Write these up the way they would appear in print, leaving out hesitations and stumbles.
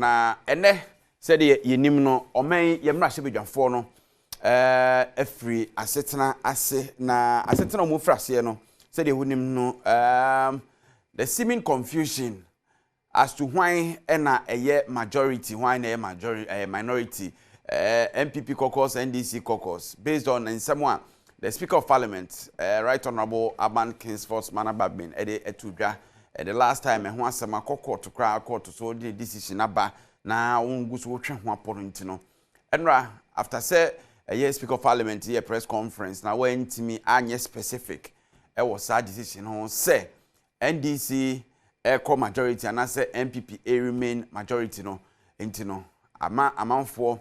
Na ɛnɛ sɛdeɛ yɛnim no, ɔman yi yɛn mmarahyɛbadwafoɔ no afiri asetena ase, na asetena a wɔfiri aseɛ no, sɛdeɛ wonim no, the seeming confusion as to hwan na ɛyɛ majority, hwan na ɛyɛ majority, ɛyɛ minority, NPP caucus, NDC caucus, based on nsɛm a the Speaker of Parliament, Right Honourable Alban Kingsford Smana Bagbin ɛde ato dwa. The last time ɛho asɛm akɔ court koraa, court so de decision aba na wɔn gu so wɔtwe ho apɔ no nti no, ɛnora after sɛ ɛyɛ Speaker of Parliament yɛ press conference na wɔntumi anyɛ specific ɛwɔ saa decision ho sɛ NDC ɛkɔ majority anaasɛ NPP remain majority no nti no, ama amanfoɔ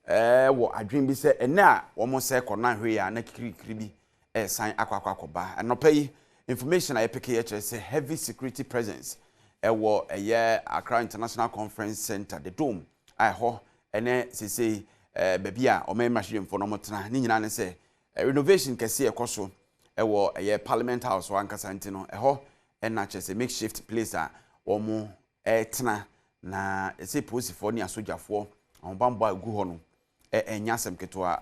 wɔ adwene bi sɛ ɛnɛ a wɔn sɛ kɔ na ahwɛ yi a na kirikiri bi ɛresan akɔ akɔba. Ɛnɔpɛ yi information a yɛpeke yɛ kyerɛ sɛ heavy security presence ɛwɔ ɛyɛ Accra International Conference Center, the Dome, a ɛhɔ ɛne sesei baabi a ɔman mmarahyɛbadwamfoɔ no wɔtena ne nyinaa ne sɛ renovation kɛseɛ ɛkɔ so ɛwɔ ɛyɛ Parliament House hɔ ankasa nti no, ɛhɔ ɛna kyerɛ sɛ makeshift place a wɔn ɛretena, na ɛsɛ polisifoɔ ne asogyafoɔ ahobanbɔ a ɛgu hɔ no ɛnyɛ asɛm ketewa.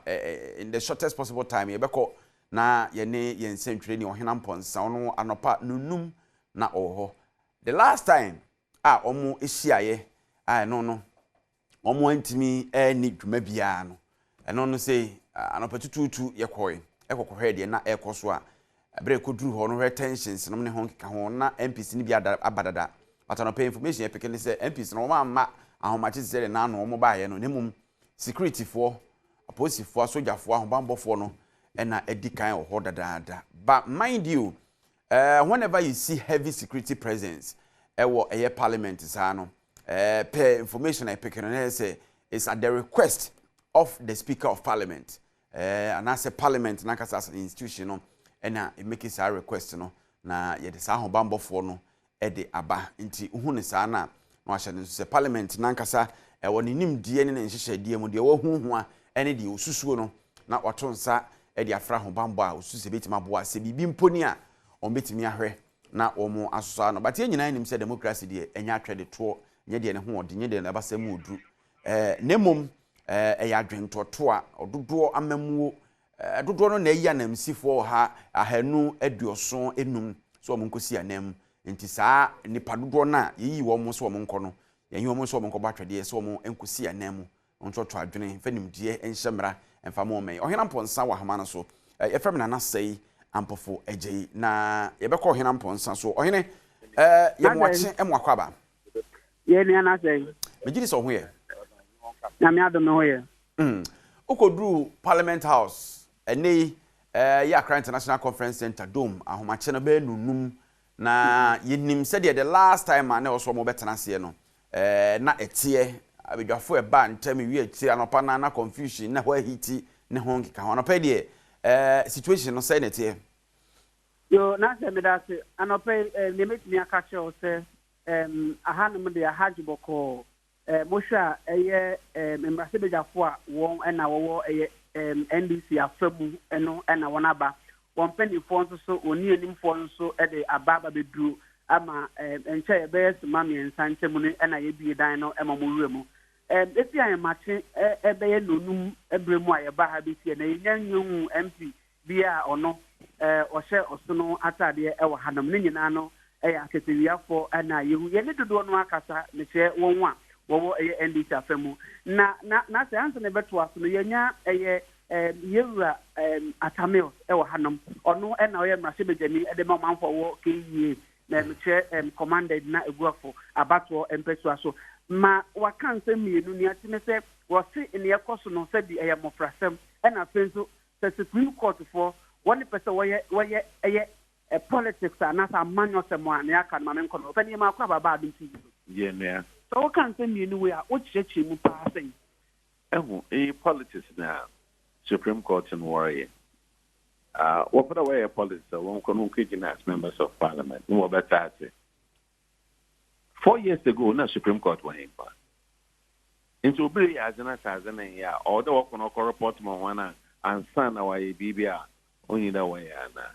In the shortest possible time yɛbɛkɔ na yɛne yɛn nsɛntwerɛ ni Ɔhena Mpɔnsa, ɔno anɔpa nunum na ɔwɔ hɔ. The last time a wɔn ahyiaeɛ a ɛno no wɔn antumi ɛni dwuma biara no, ɛno no sɛ anɔpa tutuutu yɛkɔɛ ɛkɔkɔhwɛ deɛ na ɛrekɔ so a ɛberɛ ɛkɔduru hɔ no, hwɛ tensions nom ne ho nkeka ho na MPs no bi aba dada, but anɔpa information yɛpeke ne sɛ MPs no wɔn amma ahomakye te sɛ deɛ n'ano wɔn baeɛ no, na mmom securityfoɔ, apolisifoɔ, asogyafoɔ, ahobanbɔfoɔ no ɛna adi kan wɔ hɔ dadaada. But mind you, whenever you see heavy security presence ɛwɔ ɛyɛ Parliament saa no, per information a yɛpeke no, na yɛ sɛ it's at the request of the Speaker of Parliament anaasɛ Parliament n'ankasa as an institution no ɛna ɛmake saa request no na yɛde saa ahobanbɔfoɔ no ɛde aba. Nti wohu ne saa na na wahyɛ no nso sɛ Parliament n'ankasa ɛwɔ ne nimdeɛ ne ne nhyehyɛdeɛ mu deɛ wahu ho a ɛne deɛ osusuo no na wato nsa ɛde afra ahobanbɔ a osusu sɛ ebɛtumi aboa sɛ biribi mpo ni a wɔn bɛtumi ahwɛ na wɔn asosɔ ano. But yɛn nyinaa nim sɛ democracy deɛ, ɛnyɛ atwɛde toɔ, nyɛ deɛ ne ho ɔde, nyɛ deɛ n'abasa mu oduru na mmom ɛyɛ adwentɔto ɔdodoɔ amamuo. Dodoɔ no na ɛyi anamsifoɔ wɔ ha 275 so wɔn nkɔsi anan mu. Nti saa nipa dodoɔ no a yɛyi wɔn sɛ wɔn nkɔ no, yɛyi wɔn sɛ wɔn nkɔbɔ atwɛdeɛ sɛ wɔn nkɔsi anan mu ntɔtɔ adwene mfa nimdeɛ nhyɛ mmara mfa ma ɔman. Ɔhena Mpɔnsa wɔ ahoma no so. Yɛfrɛ me Nana Sɛi Ampɔfo Agya yi na yɛbɛkɔ Ɔhena Mpɔnsa so. Ɔhene, yɛmoakye, ɛmo akɔ aba. Yɛ nua na sɛ. Megye di sɛ ɔho yɛ. Nyame adom, me ho yɛ. Wokɔduru Parliament House ɛnɛ yi, yɛ Accra International Conference Center Dome, ahomakye no bɛyɛ nunum, na yɛnim sɛdeɛ the last time a na ɛwɔ so ɔmo bɛtena aseɛ no na ɛteɛ. Abadwafo ɛba ntɛm ewi akyire anɔpa na confusion na hɔ ahiti ne ho nkeka ho. Anɔpa yi deɛ, situation no sɛn na ɛteɛ? Yo, na sɛ meda ase. Anɔpa yi, nea mɛtumi aka kyerɛ wo sɛ ahanom de ahagye bɔkɔɔ. Mohwɛ a, ɛyɛ mmarahyɛbadwafo a wɔn ɛna wɔwɔ ɛyɛ NDC afa mu no ɛna wɔn aba. Wɔn mpanimfoɔ nso so, wɔn animfoɔ nso de aba bɛduru ama nkyɛn yɛbɛyɛ soma 3 nkyɛn mu no ɛna yɛbie dan no ɛma wɔn wura mu. Efi ahemakye ɛbɛyɛ nonum ɛbrɛ mu a yɛba ha bɛsi na yɛnya nyehu MP bi a ɔno ɔhyɛ ɔsono ataadeɛ ɛwɔ hanom. Ne nyinaa no ɛyɛ akatawiafoɔ ɛna yɛhu yɛne dodoɔ no akasa, mekyerɛ wɔn a wɔwɔ ɛyɛ NDC afa mu. Na sɛ ansa na ɛbɛtoa so no, yɛnya ɛyɛ yɛwura Atta Mills ɛwɔ hanom. Ɔno ɛna ɔyɛ mmarahyɛbadwani ɛde ma ɔmanfoɔ wɔ KEEA, na mekyerɛ commander na eguafo abatoɔ mpɛsua so ma waka nsɛm mmienu. Nea ti ne sɛ wɔse nea ɛkɔ so no sɛbi ɛyɛ mmɔfrasɛm, ɛna afei nso sɛ Supreme Court foɔ wɔne pɛ sɛ wɔyɛ ɛyɛ politics anaasɛ amanyɔsɛm a nea aka no ma menkɔ no ɔpɛ nneɛma akɔ ababa Adom TV so. Yɛ nua. Sɛ woka nsɛm mmienu wei a, wokyerɛkyerɛ mu paa sɛn? Ɛho ɛyɛ politics na Supreme Court no wɔreyɛ. Wɔpɛ dɛ wɔyɛ politics a, wɔn kɔ no nkɔgyina as members of Parliament na wɔbɛta ase. 4 years ago na Supreme Court wɔ hemfa? Nti obi reyɛ adze na sɛ adze no nyɛ a, ɔwɔ dɛ wɔkɔ no ɔkɔ report ma wɔn a ansa na wɔayɛ biribi a ɔnyi dɛ wɔyɛ anaa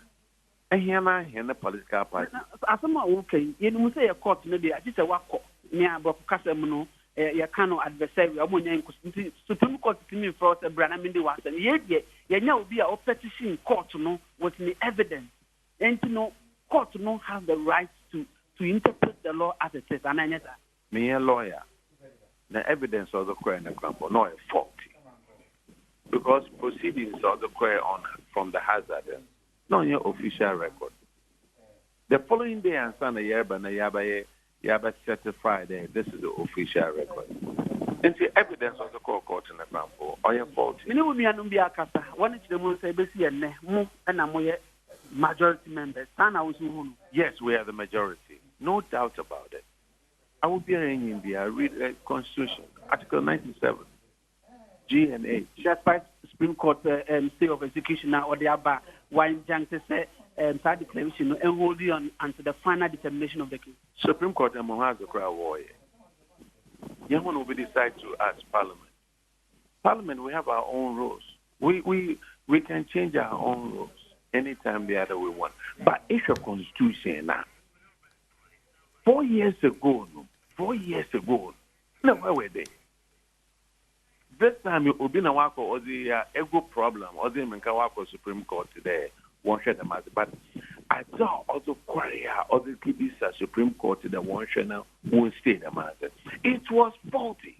ɛhia na ahɛn ne political party. Asɛm a woka yi, yɛnim sɛ yɛ court no deɛ agye sɛ woakɔ nea aborɔfo kasa mu no. Yɛka no adversarial, wɔn nyɛ nkosi nti Supreme Court tumi nfrɛ wo sɛ bra na mendi w'asɛm. Yei deɛ, yɛnya obi a ɔpetition court no with ne evidence, nti no court no has the right to interpret the law as it is, anaa ɛnyɛ saa? Menyɛ lawyer, na evidence a ɔdze kɔɛ no koraa mpo na ɔyɛ faulty because proceedings a ɔdze kɔɛ on from the hazard no na ɔnnyɛ official record. The following day ansa na yɛreba na yɛabɛyɛ yɛabɛ certify dɛ this is the official record. Ntsi evidence a ɔdze kɔɔ court no koraa mpo ɔyɛ faulty. Me ne wo nuanom bi akasa, wɔn kyerɛ mu sɛ ebesi ɛnnɛ mo na moyɛ majority members, saa na wo nso wuhu no? Yes, we are the majority, no doubt about it. Awo biara enyim biara, read the constitution, article 97, G and H. Despite Supreme Court stay of execution a wɔde aba a wɔainjunct sɛ saa declaration no nhold on until the final determination of the case. Supreme Court mma ho adze koraa wɔreyɛ. Yɛn ho na obi decide to as parliament. Parliament, we have our own rules. We can change our own rules anytime the other we want. But if your constitution now, 4 years ago, no, 4 years ago, no, where were they? This time, obi na wakɔ ɔdze ya ego problem ɔdze mmirika wakɔ Supreme Court dɛ wɔnhwɛ dɛm adze, but adze a ɔdze kɔre a ɔdze kebisa Supreme Court dɛ wɔnhwɛ na wɔn stay dɛm adze, it was faulty.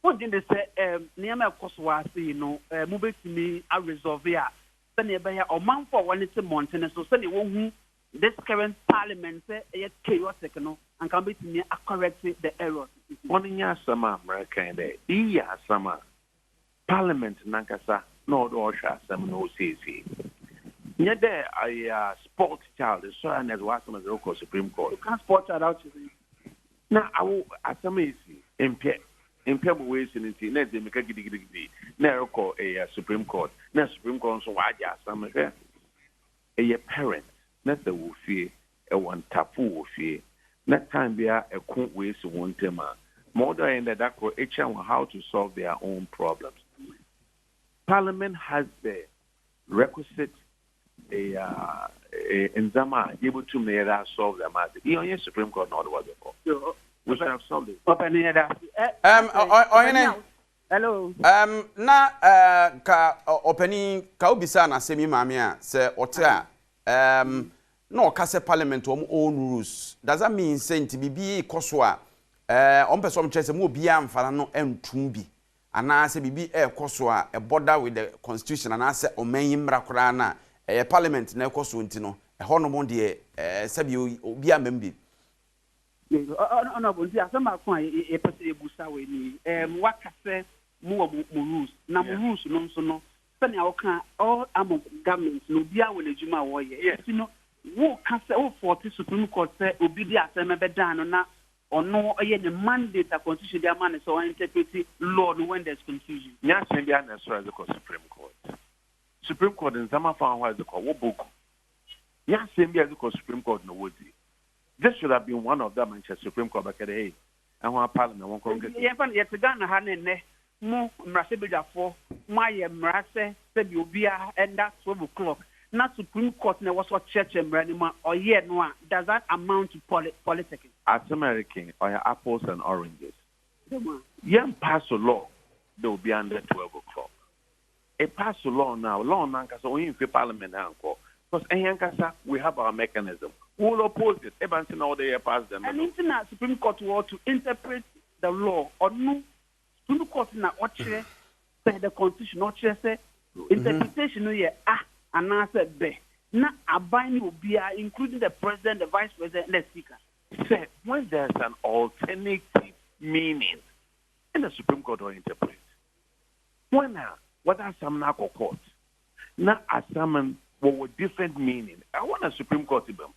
Wogye de sɛ nneɛma a ɛkɔ so wɔ ase yi no, mobɛtumi aresolve a sɛnea ɛbɛyɛ ɔmanfo a wɔne te mmɔntene so, sɛnea wɔhu this current parliament sɛ ɛyɛ chaotic no, anka mobɛtumi acorrect the errors? Wɔn nyɛ asɛm a mmerɛkan dɛ iyi yɛ asɛm a parliament nankasa na ɔde ɔhwɛ asɛm na osiesie, nyɛ dɛ ayɛ sport child sɔrɔ a na ɛdze w'asɛm ɛdze rekɔ Supreme Court. You can't sport child out. Na awo asɛm a esi mpɛ mpɛ mu wɔesi no nti na ɛdze mmirika gidigidigidi na ɛrekɔ ɛyɛ Supreme Court, na Supreme Court nso wagye asɛm. Hwɛ, ɛyɛ parent na sɛ wɔ fie ɛwɔ ntafo wɔ fie na time bia ɛko wɔesi wɔn ntam a, ma ɔdɔ yɛn dɛ dakoro ekyia wɔn how to solve their own problems. Parliament has the requisite ndzɛmba a yɛbɛtum na yɛde solve them ade. Iyi ɔnyɛ Supreme Court na ɔde wɔdze kɔ. We should have solved it. Ɔpɛni, yɛ da. Ɔhene. Hello. Na ka ɔpanin ka obisa n'asɛm yi maame a sɛ ɔte a na ɔka sɛ parliament wɔn own rules, does that mean sɛ nti biribi kɔ so a wɔn pɛ sɛ wɔn kyerɛ sɛ mo obiara nfara no ntum bi, anaasɛ biribi ɛrekɔ so a ɛbɔda with the constitution anaasɛ ɔman yi mmara koraa na ɛyɛ parliament na ɛkɔ so, nti no ɛhɔnom deɛ sɛbi obiara mmam bi? Honorable, nti asɛm baako a yɛpɛ sɛ yɛbusa wɔ ni, waka sɛ mowɔ mo rules, na mo rules no nso no, sɛnea wɔka all arm of government no, obiara wɔ n'adwuma a wɔyɛ, nti no woka sɛ wofɔɔte Supreme Court sɛ obi de asɛm ɛbɛdan no na ɔno ɔyɛ ne mandate a constitution de ama ne sɛ ɔinterpret law no when there's confusion. Nyɛ asɛm bi a na ɛsoro ɛdze kɔ Supreme Court. Supreme Court nsɛm afa ho a ɛdze kɔ wɔ boku. Nyɛ asɛm bi a ɛdze kɔ Supreme Court na wɔdzi. This should have been one of them. Nkyɛ Supreme Court bɛka dɛ, hey, ɛho a parliament wɔn kɔ nkɛse. Yɛmfa no yɛte Ghana ha ne nnɛ mo mmarahyɛbadwafoɔ mo ayɛ mmara sɛ sɛbi obiara ɛnda 12 o'clock, na Supreme Court na ɛwɔ so ɔkyerɛkyerɛ mmara no mu a ɔyɛ no a, does that amount to politics? Asɛm a ɛreka ɔyɛ apples and oranges. Yɛn pass law dɛ obiara nda 12 o'clock. E pass law now, law nankasa onye nfi parliament ankɔ because ɛyɛn nkasa we have our mechanism. We will oppose it. Eba nti na ɔde yɛ pass them. Ɛno nti na Supreme Court wɔ to interpret the law. Ɔno Supreme Court na ɔkyerɛ sɛ the constitution ɔkyerɛ sɛ interpretation no yɛ a anaasɛ bɛ na aban ne obiara, including the president, the vice president and the speaker. Sɛ when there's an alternative meaning in the Supreme Court or interpret when a wɔde asɛm no akɔ court na asɛm no wɔwɔ different meaning, ɛwɔ na Supreme Court bɛm,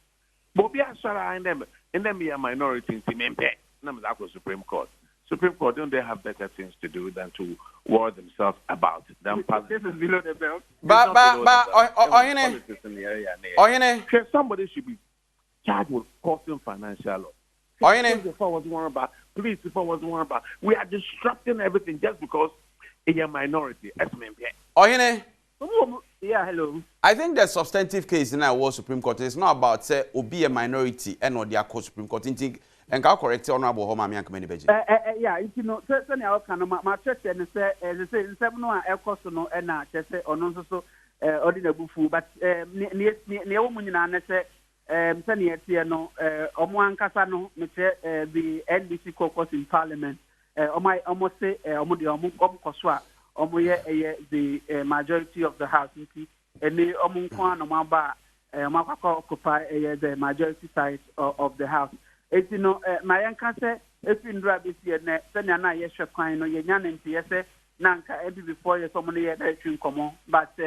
but obi asɔre a ndɛ meyɛ minority nti mempɛ na mede akɔ Supreme Court. Supreme Court, don't they have better things to do than to worry themselves about them? This is below the belt. Ba ba ba, ɔhene, ɔhene. Somebody should be charged with causing financial loss. Ɔhene. Please, if I was worried about, we are disrupting everything just because in a minority. Ɔhene. Yeah, hello. I think the substantive case in our Supreme Court is not about sɛ obi a minority and or the Supreme Court. Nti Nka wo correct honourable hɔ ma me anka m'ani bɛgye. Ɛ ɛ ɛ yeah, nti no sɛ sɛnea ɔka no ma makyerɛkyerɛ no sɛ ɛ sesei nsɛm no a ɛkɔ so no ɛna kyerɛ sɛ ɔno nso so ɛ ɔde n'abufuw but ɛ ne ne nea ɛwɔ mu nyinaa ne sɛ ɛ sɛnea ɛteɛ no ɛ ɔmo ankasa no mekyerɛ ɛ the NDC caucus in parliament ɛ ɔmo ayɛ ɔmo se ɛ ɔmo deɛ ɔmo ɔmo kɔ so a ɔmo yɛ ɛyɛ the ɛ majority of the house nti Ɛnde wɔn nko ara na wɔaba a wɔakɔ akɔ occupy ɛyɛ the majority side of the house. Enti no ma yɛnka sɛ ɛfiri nnora bɛsi ɛnnɛ sɛnea na yɛhwɛ kwan no yɛnya no nteeɛ sɛ na anka NPP foɔ yɛ sɛ wɔn ne yɛ bɛtwe nkɔmmɔ but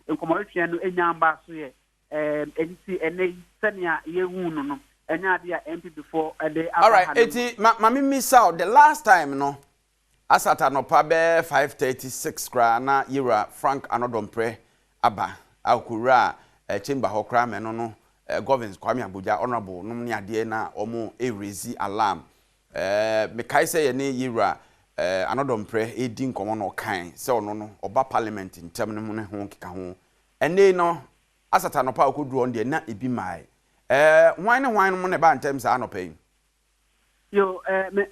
nkɔmmɔtwetweɛ no ɛnya mbaa so yɛ. Enti ɛnnɛ yi sɛnea yɛhu no no ɛnyɛ adeɛ a NPP foɔ de aba Alright, ha nom. eti ma ma me mmisa wo, the last time no Asat anɔpa bɛyɛ 5:36 koraa na Yewura Frank Anɔdɔmprɛ aba a ɔkɔwuraa chamber hɔ koraa ma ɛno no Govins Kwame Agbodza, Honourable nom ne adeɛ na wɔn raise alarm. Mekae sɛ yɛne Yewura Anɔdɔmprɛ redi nkɔmmɔ na ɔkae sɛ ɔno no ɔba parliament ntɛm no ne ho nkekaho. Ɛnnɛ yi no Asat anɔpa a ɔkɔduru hɔ no deɛ na ebi mmaeɛ. Hwan ne hwan nom na ɛbaa ntɛm saa anɔpa yi? Yo, eh, me,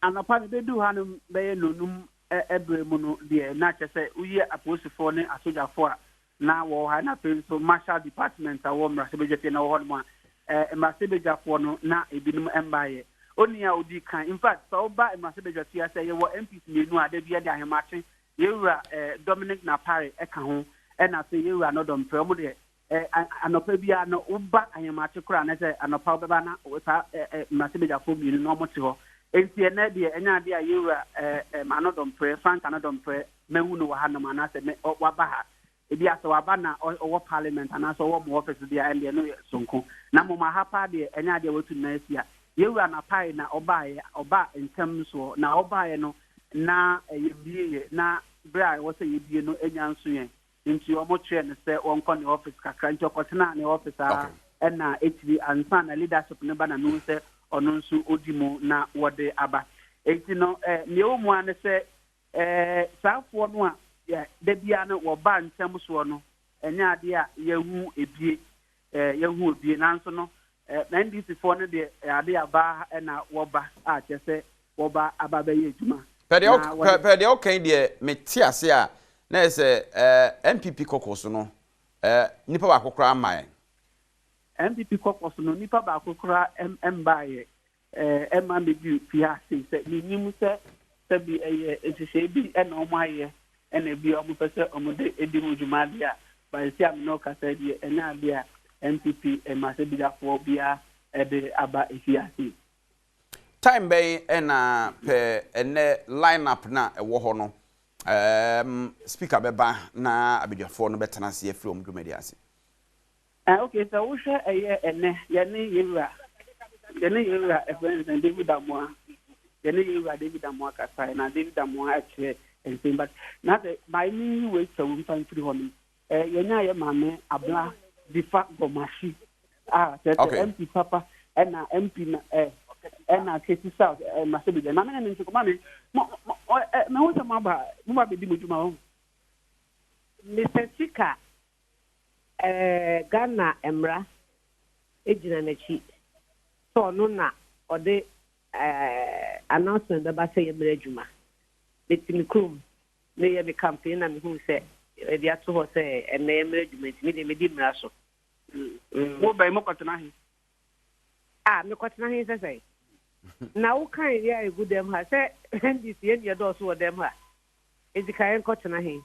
anɔpa mebɛduu hanom bɛyɛ nnɔnum berɛ mu no deɛ, na kyerɛ sɛ woyi apolisifoɔ ne asogyafoɔ a na wɔwɔ ha, na afei nso Marshal Department a wɔwɔ mmarahyɛbadwafie na wɔwɔ hɔnom a, eh, mmarahyɛbadwafoɔ no na ebinom mbaeɛ. Onii a ɔdii kan, in fact, sɛ woba mmarahyɛbadwafie ha sɛ yɛwɔ MPs mmienu a, da biara de ahemakye, Yɛwura eh, Dominic Napare ka ho, ɛna afei Yɛwura Nɔdɔmprɛ, wɔn deɛ Ɛ, anɔpa biara no, woba ahemakye koraa, anaasɛ anɔpa wobɛba na saa ɛ, ɛ, mmarahyɛbadwafoɔ mmienu no wɔte hɔ. Enti ɛnnɛ deɛ, ɛnyɛ adeɛ a yɛn wura ɛ, ɛ, Anɔdɔmprɛ, Frank Anɔdɔmprɛ, mahu no wɔ hanom anaasɛ me, ɔ, waba ha. Ebia sɛ waba na ɔ, ɔwɔ parliament anaasɛ ɔwɔ mo office deɛ a, ɛndeɛ ɛno yɛ sononko. Na mmom aha paa deɛ, ɛnyɛ adeɛ a watu ne nan asi ha. Yɛn wura Napae na ɔbaeɛ, ɔbaa ntɛm soɔ, na ɔbaeɛ no, na yɛmmieeɛ, na berɛ a ɛwɔ sɛ yɛbie no anya nso yɛn. Nti ɔmo kyerɛɛ no sɛ ɔnkɔ ne office kakra nti ɔkɔtenaa ne office aa ɛna akyiri ansa na leadership no ba na mehu sɛ ɔno nso odi mu na wɔde aba. Nti no eh nea ɛwɔ mu ara ne sɛ eh saa foɔ no a da biara no wɔba ntɛm soɔ no ɛnyɛ adeɛ a yɛhu ebie eh yɛhu ebie nanso no Eh NDC foɔ no deɛ ɛyɛ ade a baa na wɔba a kyerɛ sɛ wɔba aba bɛyɛ adwuma. Pɛ deɛ Na pɛ wɔde. pɛ deɛ woka yi deɛ mete ase a na ɛyɛ sɛ eh NPP caucus no eh nipa baako koraa mmaeɛ. NPP caucus no nipa baako koraa mmaeɛ. Ɛmma mmeduru fie ha sei sɛ mennim sɛ sɛbi ɛyɛ nhyehyɛe bi na wɔayɛ na ebia wɔpɛ sɛ wɔde di ho dwuma deɛ a, but seesei a me ne wo kasa yi deɛ ɛnyɛ adeɛ a NPP mmarahyɛbadwafoɔ biara de aba efie ha sei. Time bɛn na pɛ ɛnnɛ line up no a ɛwɔ hɔ no speaker bɛba na abadwafoɔ no bɛtena ase afiri wɔn dwumadie ase? Ah ok sɛ wohwɛ ɛyɛ ɛnɛ yɛne yɛwura yɛne yɛwura ɛfrɛ no sɛn David Amoah yɛne yɛwura David Amoah kasae na David Amoah ɛkyerɛ nsɛm but na sɛ maa mi nyi wei kyɛw mfa mfiri hɔ nom ɛɛ yɛnya yɛ maame Abla Difa Gɔmahyi a kyerɛ sɛ MP papa ɛna MP na ɛ ɛna Kesi South ɛ mmarahyɛbadwa maame na ne nso maame mo mo ɛ mehu sɛ mo aba mo ba bɛdi mo dwuma hɔ. Mister Sika Ɛɛ Ghana mmara gyina n'akyi sɛ ɔno na ɔde ɛɛ announcement bɛba sɛ yɛmmra adwuma. Mete me kurom meyɛ me campaign na mehuu sɛ yɛde ato hɔ sɛ ɛnnɛ yɛmmra adwuma nti me deɛ medi mmara so. Wo bɛn mokɔtena he? Ah, mekɔtena he sɛ sɛn? Na wokan yɛ a egu dɛm ha sɛ NDC yɛn deɛ dɔɔso wɔ dɛm ha. Enti ka yɛnkɔtena he?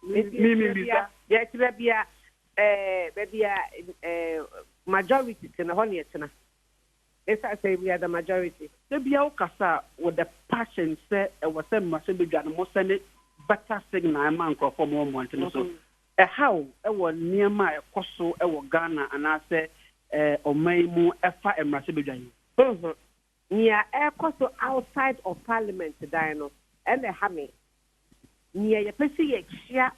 Enti Me yɛte baabi a, mebisa. yɛte baabi a, ɛɛ, baabi a, ɛɛ, majority te no, ɛhɔ na yɛtena. Esiane sɛ we are the majority. Da biara wokasa a with the passion sɛ ɛwɔ sɛ mmarahyɛbadwa no mo sɛne better signal ma nkurɔfoɔ a wɔwɔ mmɔntene so. Ɛhaw wɔ nneɛma a ɛkɔ so wɔ Ghana anaasɛ ɔman yi mu ɛfa mmarahyɛbadwa yi ho? Nhu. Nea ɛrekɔ so outside of parliament dan no ɛna ɛha me. Nea yɛpɛ sɛ yɛkyea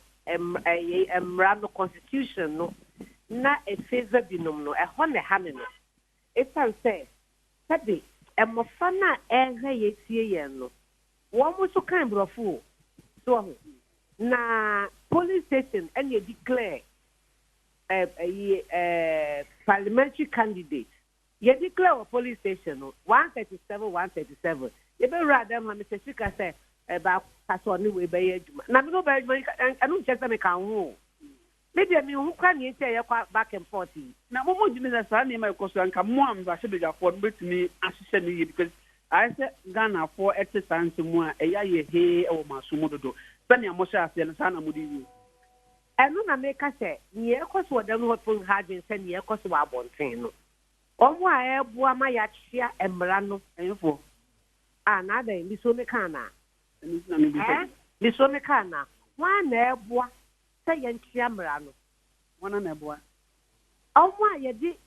mmara no, constitution no na ɛ favour binom no, ɛhɔ na ɛha me no. Esiane sɛ sɛbe mmɔfra no a ɛrehwɛ yɛn tie yɛn no, wɔn nso kan borɔfo o, so wahu? Na polling station ɛna ɛ declare ɛyi parliamentary candidate. Yɛ declare wɔ polling station no, 137, 137. Yɛbɛwura dɛm ha, Mister Speaker sɛ eh, baako ka sɛ ɔne wei bɛyɛ adwuma. Na me ne wo bɛyɛ adwuma, ɛno nkyerɛ sɛ meka wo ho o. Me deɛ menhu koraa nea nti a yɛkɔ back and forth yi. Na mo mo gyimi sɛ saa nneɛma ɛkɔ so anka mo a mmarahyɛbadwafoɔ no bɛtumi ahyehyɛ no yie because ayɛ sɛ Ghanafoɔ ɛte saa nsɛm mu a ɛyɛ ayɛ hee wɔ mo aso mu dodo. Sɛnea mohyɛ aseɛ no saa na mode wie. Ɛno na meka sɛ nea ɛkɔ so wɔ dɛm hɔ to nha adwene sɛ nea ɛkɔ so wɔ abɔnten no. Wɔn a ɛreboa ma yɛakyea mmara no. Ɛhefoɔ? Ah, na adɛn? Misuro meka anaa? Ɛno nti na mebisa bi. Eh? Misuro meka anaa? Hwan na ɛreboa sɛ yɛnkyea mmara no? Hwan na ɛboa? Wɔn a yɛde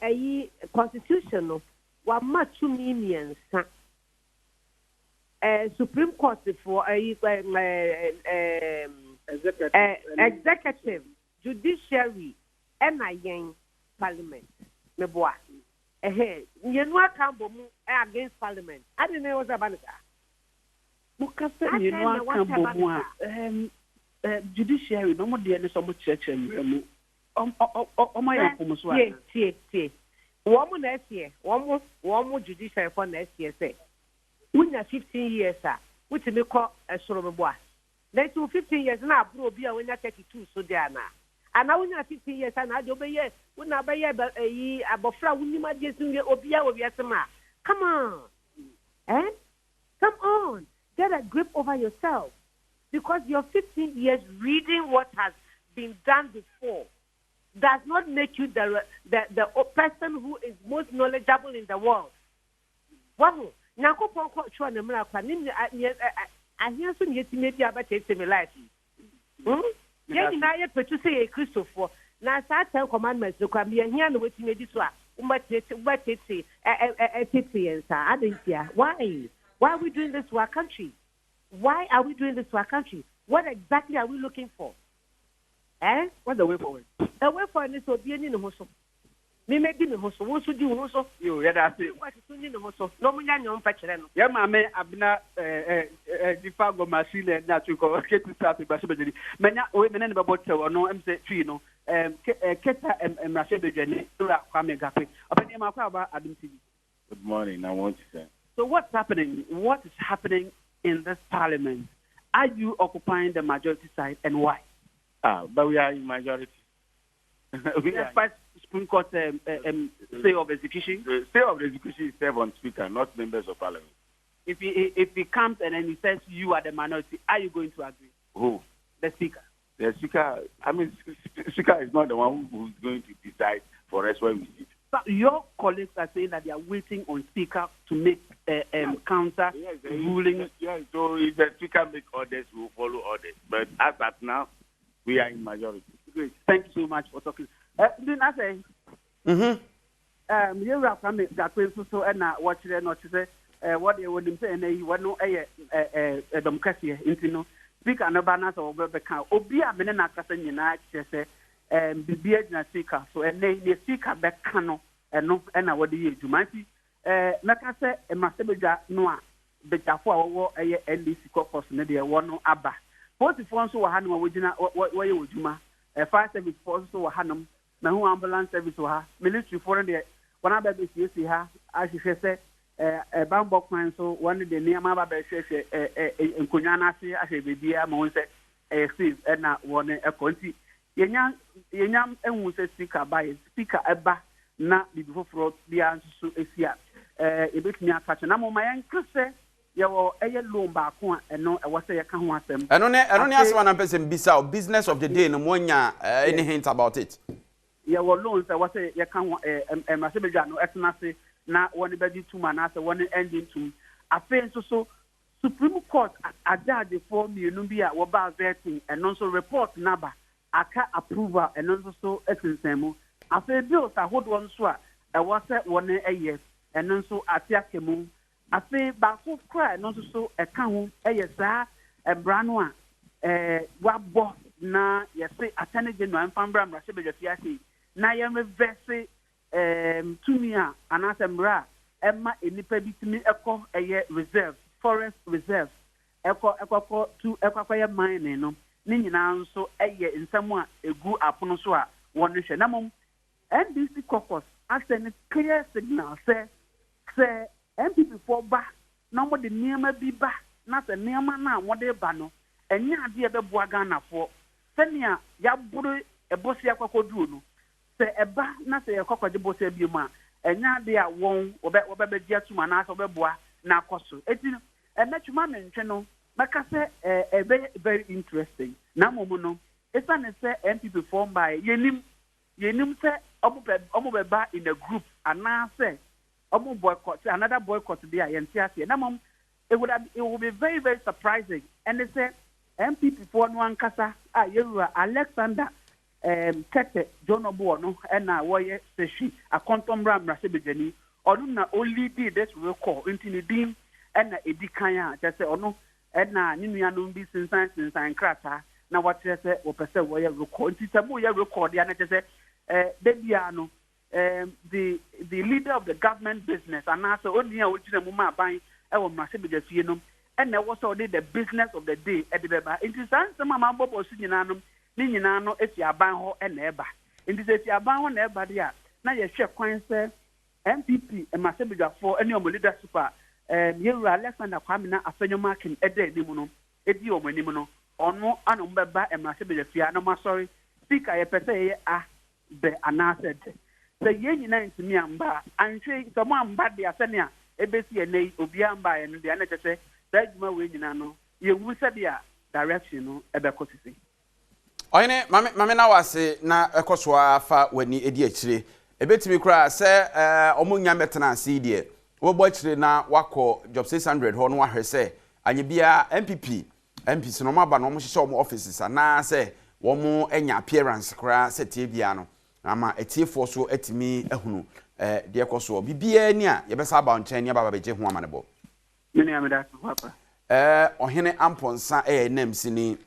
ɛyi constitution no, wɔama tumi mmiɛnsa. Eh, Supreme Court foɔ, ɛyi, eh, eh, eh, executive, judiciary, ɛna yɛn parliament. Meboa. Ɛhɛn, mmienu aka abɔ mu against parliament. Adi na ɛwɔ sɛ ɛba ne saa. Moka sɛ mmienu aka bɔ mu a, ɛɛm, judiciary no, wɔn deɛ ne sɛ wɔkyerɛkyerɛ mmara mu. Wɔn ayɛ mfomso anaa? Tie, tie, tie. Wɔn na ɛseɛ, wɔn, wɔn judiciary foɔ na ɛseɛ sɛ, wonya 15 years a, wotumi kɔ ɛsoro meboa. Na nti wo 15 years na aboro obi a wanya 32 so deɛ anaa? Anaa wonya 15 years a na adeɛ wobɛyɛ, wo na wobɛyɛ ɛyi abɔfra a wonim adeɛ sen wie obiara wɔ wiase mu a? Come on! Eh? Come on! Get a grip over yourself because your 15 years reading what has been done before does not make you the, the, the person who is most knowledgeable in the world. Wahu? Nyankopɔn kɔ twerɛ ne mmara kwa ne ahia so ne yɛtumi adi abɛtete me life yi. Hmm? Yɛn nyinaa yɛ pɛtu sɛ yɛyɛ Kristofoɔ. Na saa Ten Commandments no koraa, meyɛ hia na wɔatumi adi so a, wobɛtete, wobɛtete, ɛtete yɛn saa. Adɛn ntia? Why? Why are we doing this to our country? Why are we doing this to our country? What exactly are we looking for? Eh? What's the way forward? The way forward is obi ani ne ho so. Me medi me ho so, wo nso di wo ho so. Yo, yɛda ase. Voice so nni ne ho so, na ɔmo nya nea ɔmo pɛ kyerɛ no. Yɛn maame Abena eh, eh, Dzifa Gomasi na ɛna atwe kɔ Ketu South mmarahyɛbadwani. Manya wei me ne no bɛbɔ kyɛw ɔno ɛm sɛ Twi no eh, Ke, eh, Keta eh, mmarahyɛbadwani Owura Kwame Gakpe. Ɔpɛni yɛma akɔ aba Adom TV. Good morning, na wɔn ti sɛn? So what's happening? What is happening in this parliament? Are you occupying the majority side and why? Ah, but we are in majority. Despite Supreme Court stay of execution? The stay of execution is served on Speaker, not members of Parliament. If he comes and then he says you are the minority, are you going to agree? Who? The Speaker. The Speaker, I mean, Speaker is not the one who is going to decide for us where we sit. But your colleagues are saying that they are waiting on Speaker to make counter ruling. Yes, so if the Speaker make orders, we will follow orders. But as at now, we are in majority. Great. Thank you so much for talking. Then I say, yɛwura Kwame Gakwe nso so na wɔkyerɛ no ɔkyerɛ sɛ wɔde wɔnim sɛ ɛnɛ yi wɔno yɛ ɛdɔm kɛseɛ nti no Speaker no ba na sɛ wɔbɛka obi a mene n'akasa nyinaa kyerɛ sɛ biribi agyina Speaker so ɛnɛ yi nea Speaker bɛka no ɛno ɛna wɔde yɛ adwuma nti mɛka sɛ mmarahyɛbadwa no a badwafo a wɔwɔ ɛyɛ NDC caucus no deɛ wɔn aba. Polisifoɔ nso wɔ hanom a wɔgyina wɔyɛ wɔ adwuma. Fire service foɔ nso wɔ hanom. Mahu ambulance service wɔ ha. Military foɔ no deɛ wɔn aba abɛsiesie ha ahwehwɛ sɛ bammɔ kwan so wɔn de nneɛma aba abɛhwehwɛ nkonnwa no ase ahwɛ baabiara ma wɔn sɛ ɛyɛ safe ɛna wɔn ɛkɔ. Nti yɛnya yɛnya ehu sɛ Speaker ba yɛ Speaker ɛba na biribi foforɔ biara nso so esi a yɛbɛtumi aka kyerɛ na mo ma yɛnka sɛ yɛwɔ ɛyɛ loan baako a ɛno ɛwɔ sɛ yɛka ho asɛm. Ɛno ne asɛm a na mpɛ sɛ mbisa o, business of the day no mo anya any hint about it? Yɛwɔ loans a ɛwɔ sɛ yɛka ho mmarahyɛbadwa no ɛtena ase na wɔn bɛgye tum anaasɛ wɔn ɛngye ntum. Afei nso so Supreme Court agyaagyefoɔ mmienu bi a wɔbaa vetting, ɛno nso report no aba, aka approval, ɛno nso so sensɛn mu. Afei bills ahodoɔ nso a ɛwɔ sɛ wɔn yɛ, ɛno nso ate aka mu. Afei baako koraa ɛno nso so ɛka ho yɛ saa mmara no a wɔabɔ na yɛse Attorney General mfa mmra mmarahyɛbadwafie ase yi na yɛn reverse tumi a anaasɛ mmara a ɛma nnipa bi tumi kɔ ɛyɛ reserve, forest reserves, ɛkɔ ɛkɔkɔ tu ɛkɔ akɔyɛ mining no, ne nyinaa nso yɛ nsɛm a ɛgu apono so a wɔhwɛ. Na mmom NDC caucus Asɛ ne clear signal sɛ sɛ NPP foɔ ba na wɔde nneɛma bi ba na sɛ nneɛma no a wɔde ba no ɛnyɛ adeɛ ɛbɛboa Ghanafoɔ sɛnea yɛaboro ɛbosea kɔkɔduro no, sɛ ɛba na sɛ yɛkɔ kɔgye bosea bio mu a, ɛnyɛ adeɛ a wɔn wɔbɛbɛgye atum anaasɛ wɔbɛboa na akɔ so. Eti ɛnɛ twema mentwe no, mɛka sɛ ɛbɛyɛ very interesting. Na mmom no, esiane sɛ NPP foɔ mbaeɛ, yɛnim sɛ ɔmo bɛba in a group anaasɛ ɔmo boycott, another boycott bi a yɛnte aseɛ. Na mmom it will be very, very surprising ɛne sɛ NPP foɔ no ankasa a yɛwura Alexander Tetteh Jonɔboɔ no ɛna wɔyɛ Sefwi Akɔntɔmmra mmarahyɛbadwani, ɔno na ɔleadi this recall, nti ne din ɛna edi kan a kyerɛ sɛ ɔno ɛna ne nuanom bi sensan sensan nkrataa na wɔakyerɛ sɛ wɔpɛ sɛ wɔyɛ recall. Nti sɛ moyɛ recall deɛ, na kyerɛ sɛ da biara no the leader of the government business anaasɛ onii a ogyina mu ma aban ɛwɔ mmarahyɛbadwa fie no ɛna ɛwɔ sɛ ɔde the business of the day ɛde bɛba. Nti saa nsɛm a mabɔbɔ so nyinaa no, ne nyinaa no esi aban hɔ ɛna ɛba. Nti sɛ esi aban hɔ na ɛba deɛ a, na yɛhwɛ kwan sɛ NPP mmarahyɛbadwafoɔ ne wɔn leadership a yɛwura Alexander Kwamina Afenyo Markin ɛda anim no, edi wɔn anim no, ɔno ana wɔn bɛba mmarahyɛbadwa fie a na wɔn asɔre, "Speaker, yɛpɛ sɛ yɛyɛ a bɛ anaasɛ dɛ." Sɛ yɛn nyinaa ntumi amba a, anhwɛ sɛ mo amba deɛ, sɛnea ebesi ɛnɛ yi obiara mba yɛ no deɛ, ɛna kyerɛ sɛ saa adwuma wei nyinaa no, yɛhu sɛdeɛ direction no ɛbɛkɔ sisi. Ɔhene, mame na wase na ɛkɔ so afa w'ani edi akyire. Ebetumi koraa sɛ ɔmo nya mɛtena ase yi deɛ, wɔbɛbɔ akyire na wakɔ Job 600 hɔ no, wahwɛ sɛ anya biara NPP MPs no ɔmo aba na ɔmo hyehyɛ ɔmo offices anaasɛ wɔn anya appearance koraa sɛ tie biara no ama atiefoɔ so atumi ahunu deɛ kɔ soɔ. Biribiara ni a yɛbɛsa aba nkyɛn ne aba abɛgye ho amanebɔ. Me nua, meda ase papa. Ɔhene Ampɔnsa ɛyɛ namsini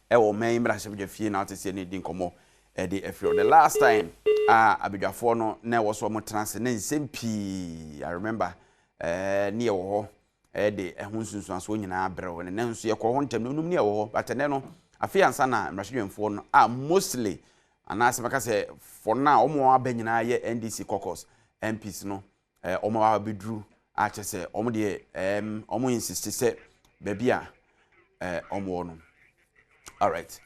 ɛwɔ ɔman yi mmarahyɛbadwa fie na ɔte sɛ ne di nkɔmmɔ ɛde afiri. The last time a abadwafoɔ no na ɛwɔ so ɔmo tena ase ne nsɛm pii, I remember, ne yɛwɔ hɔ ɛde ɛho nsunsuansoɔ nyinaa brɛw ne nso yɛkɔ hɔ ntɛm no num ne yɛwɔ hɔ, but ɛnɛ no afei ansa na mmarahyɛbadwafoɔ no a mostly anaasɛ mɛka sɛ for now wɔn a aba nyinaa yɛ NDC caucus MPs no, wɔn a abɛduru akyɛ sɛ wɔn deɛ wɔn insist sɛ baabi a wɔn wɔ no. Alright,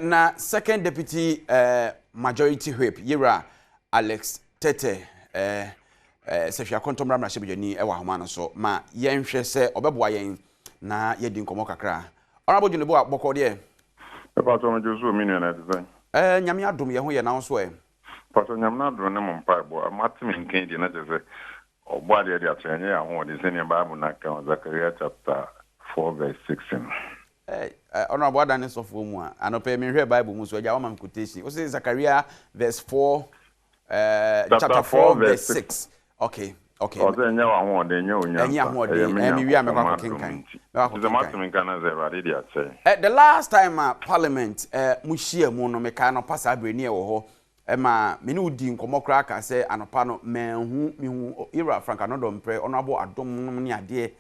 na second deputy majority whip, yewura Alex Tetteh, Sefwi Akɔntɔmmra mmarahyɛbadwani, ɛwɔ ahoma no so ma yɛnhwɛ sɛ ɔbɛboa yɛn na yɛdi nkɔmmɔ kakra. Honorable Dwene Boa, bɔkɔ deɛ? Ɛpatɔ megye so, me nua, na ɛte sɛn? Nyame adom, yɛn ho yɛ. Na wo so ɛ? Patɔ, Nyame no adom ne mo mpaebɔ mate me nkan deɛ, na kyerɛ sɛ ɔbɔ adeɛ de akyerɛ ɛnyɛ yɛ ahoɔden sɛnea Bible no aka wɔ Zakaria chapter 4 verse 6 no. Honorable Adane sɔfoɔ mu a anɔpɛ menhwɛ Bible mu so agya wama me quotation. Wo sɛ Zakaria verse 4, chapter 4 verse 6. Okay. Ɔsɛ ɛnyɛ w'ahoɔden, ɛnyɛ wo nyansa. Ɛnyɛ ahoɔden. Ɛyɛ me Mewie a mɛkɔ Nyankopɔn akɔkenkan. m'adom nti. Mɛkɔ Nti sɛ akɔkenkan. moate me nka no sɛ Awurade de akyɛ. The last time a parliament mo hyia mu no, mekae anɔpa saa berɛ ni ɛwɔ hɔ ɛma me ne wo di nkɔmmɔ koraa ka sɛ anɔpa no manhu, mehu yɛwura Frank Anɔdɔmprɛ, Honorable Adom nom ne adeɛ,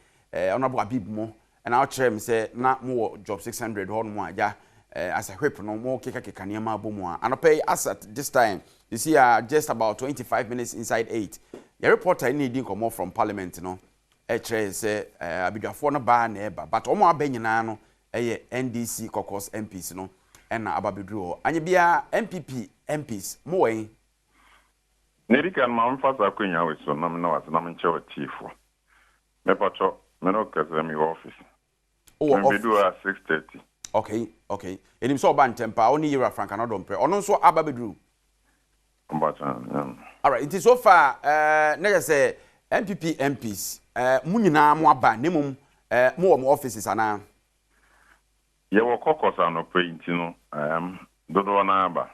Honorable Abib mo, ɛna ɔkyerɛ me sɛ na mowɔ Job 600 hɔ nom a agya as a whip no mo kekakeka nneɛma abɔ mu a anɔpa yi, as at this time you see just about 25 minutes inside 8, yɛ reporter ne di nkɔmmɔ from parliament no ɛkyerɛ yɛ sɛ abadwafoɔ no baa na ɛba, but wɔn a aba nyinaa no ɛyɛ NDC caucus MPs no ɛna aba bɛduru hɔ. Anya biara NPP MPs mo wɔ yi? Na ɛdi kan, ma memfa saa akonnwa wei so na mena wase na menkyɛ w'atiefo. Mepatɔ me ne wo kɛsɛ mewɔ office. Wowɔ Mebɛdu office? ha 6:30. Okay, ɛnim sɛ ɔba ntɛm paa. Wo ne yɛwura Frank Anɔdɔmprɛ, ɔno nso aba bɛduru? Mpatɔ. Alright, nti so far na yɛ sɛ NPP MPs mo nyinaa mo aba, na mmom mo wɔ mo offices anaa? Yɛwɔ caucus anɔpa yi, nti no dodoɔ no aba.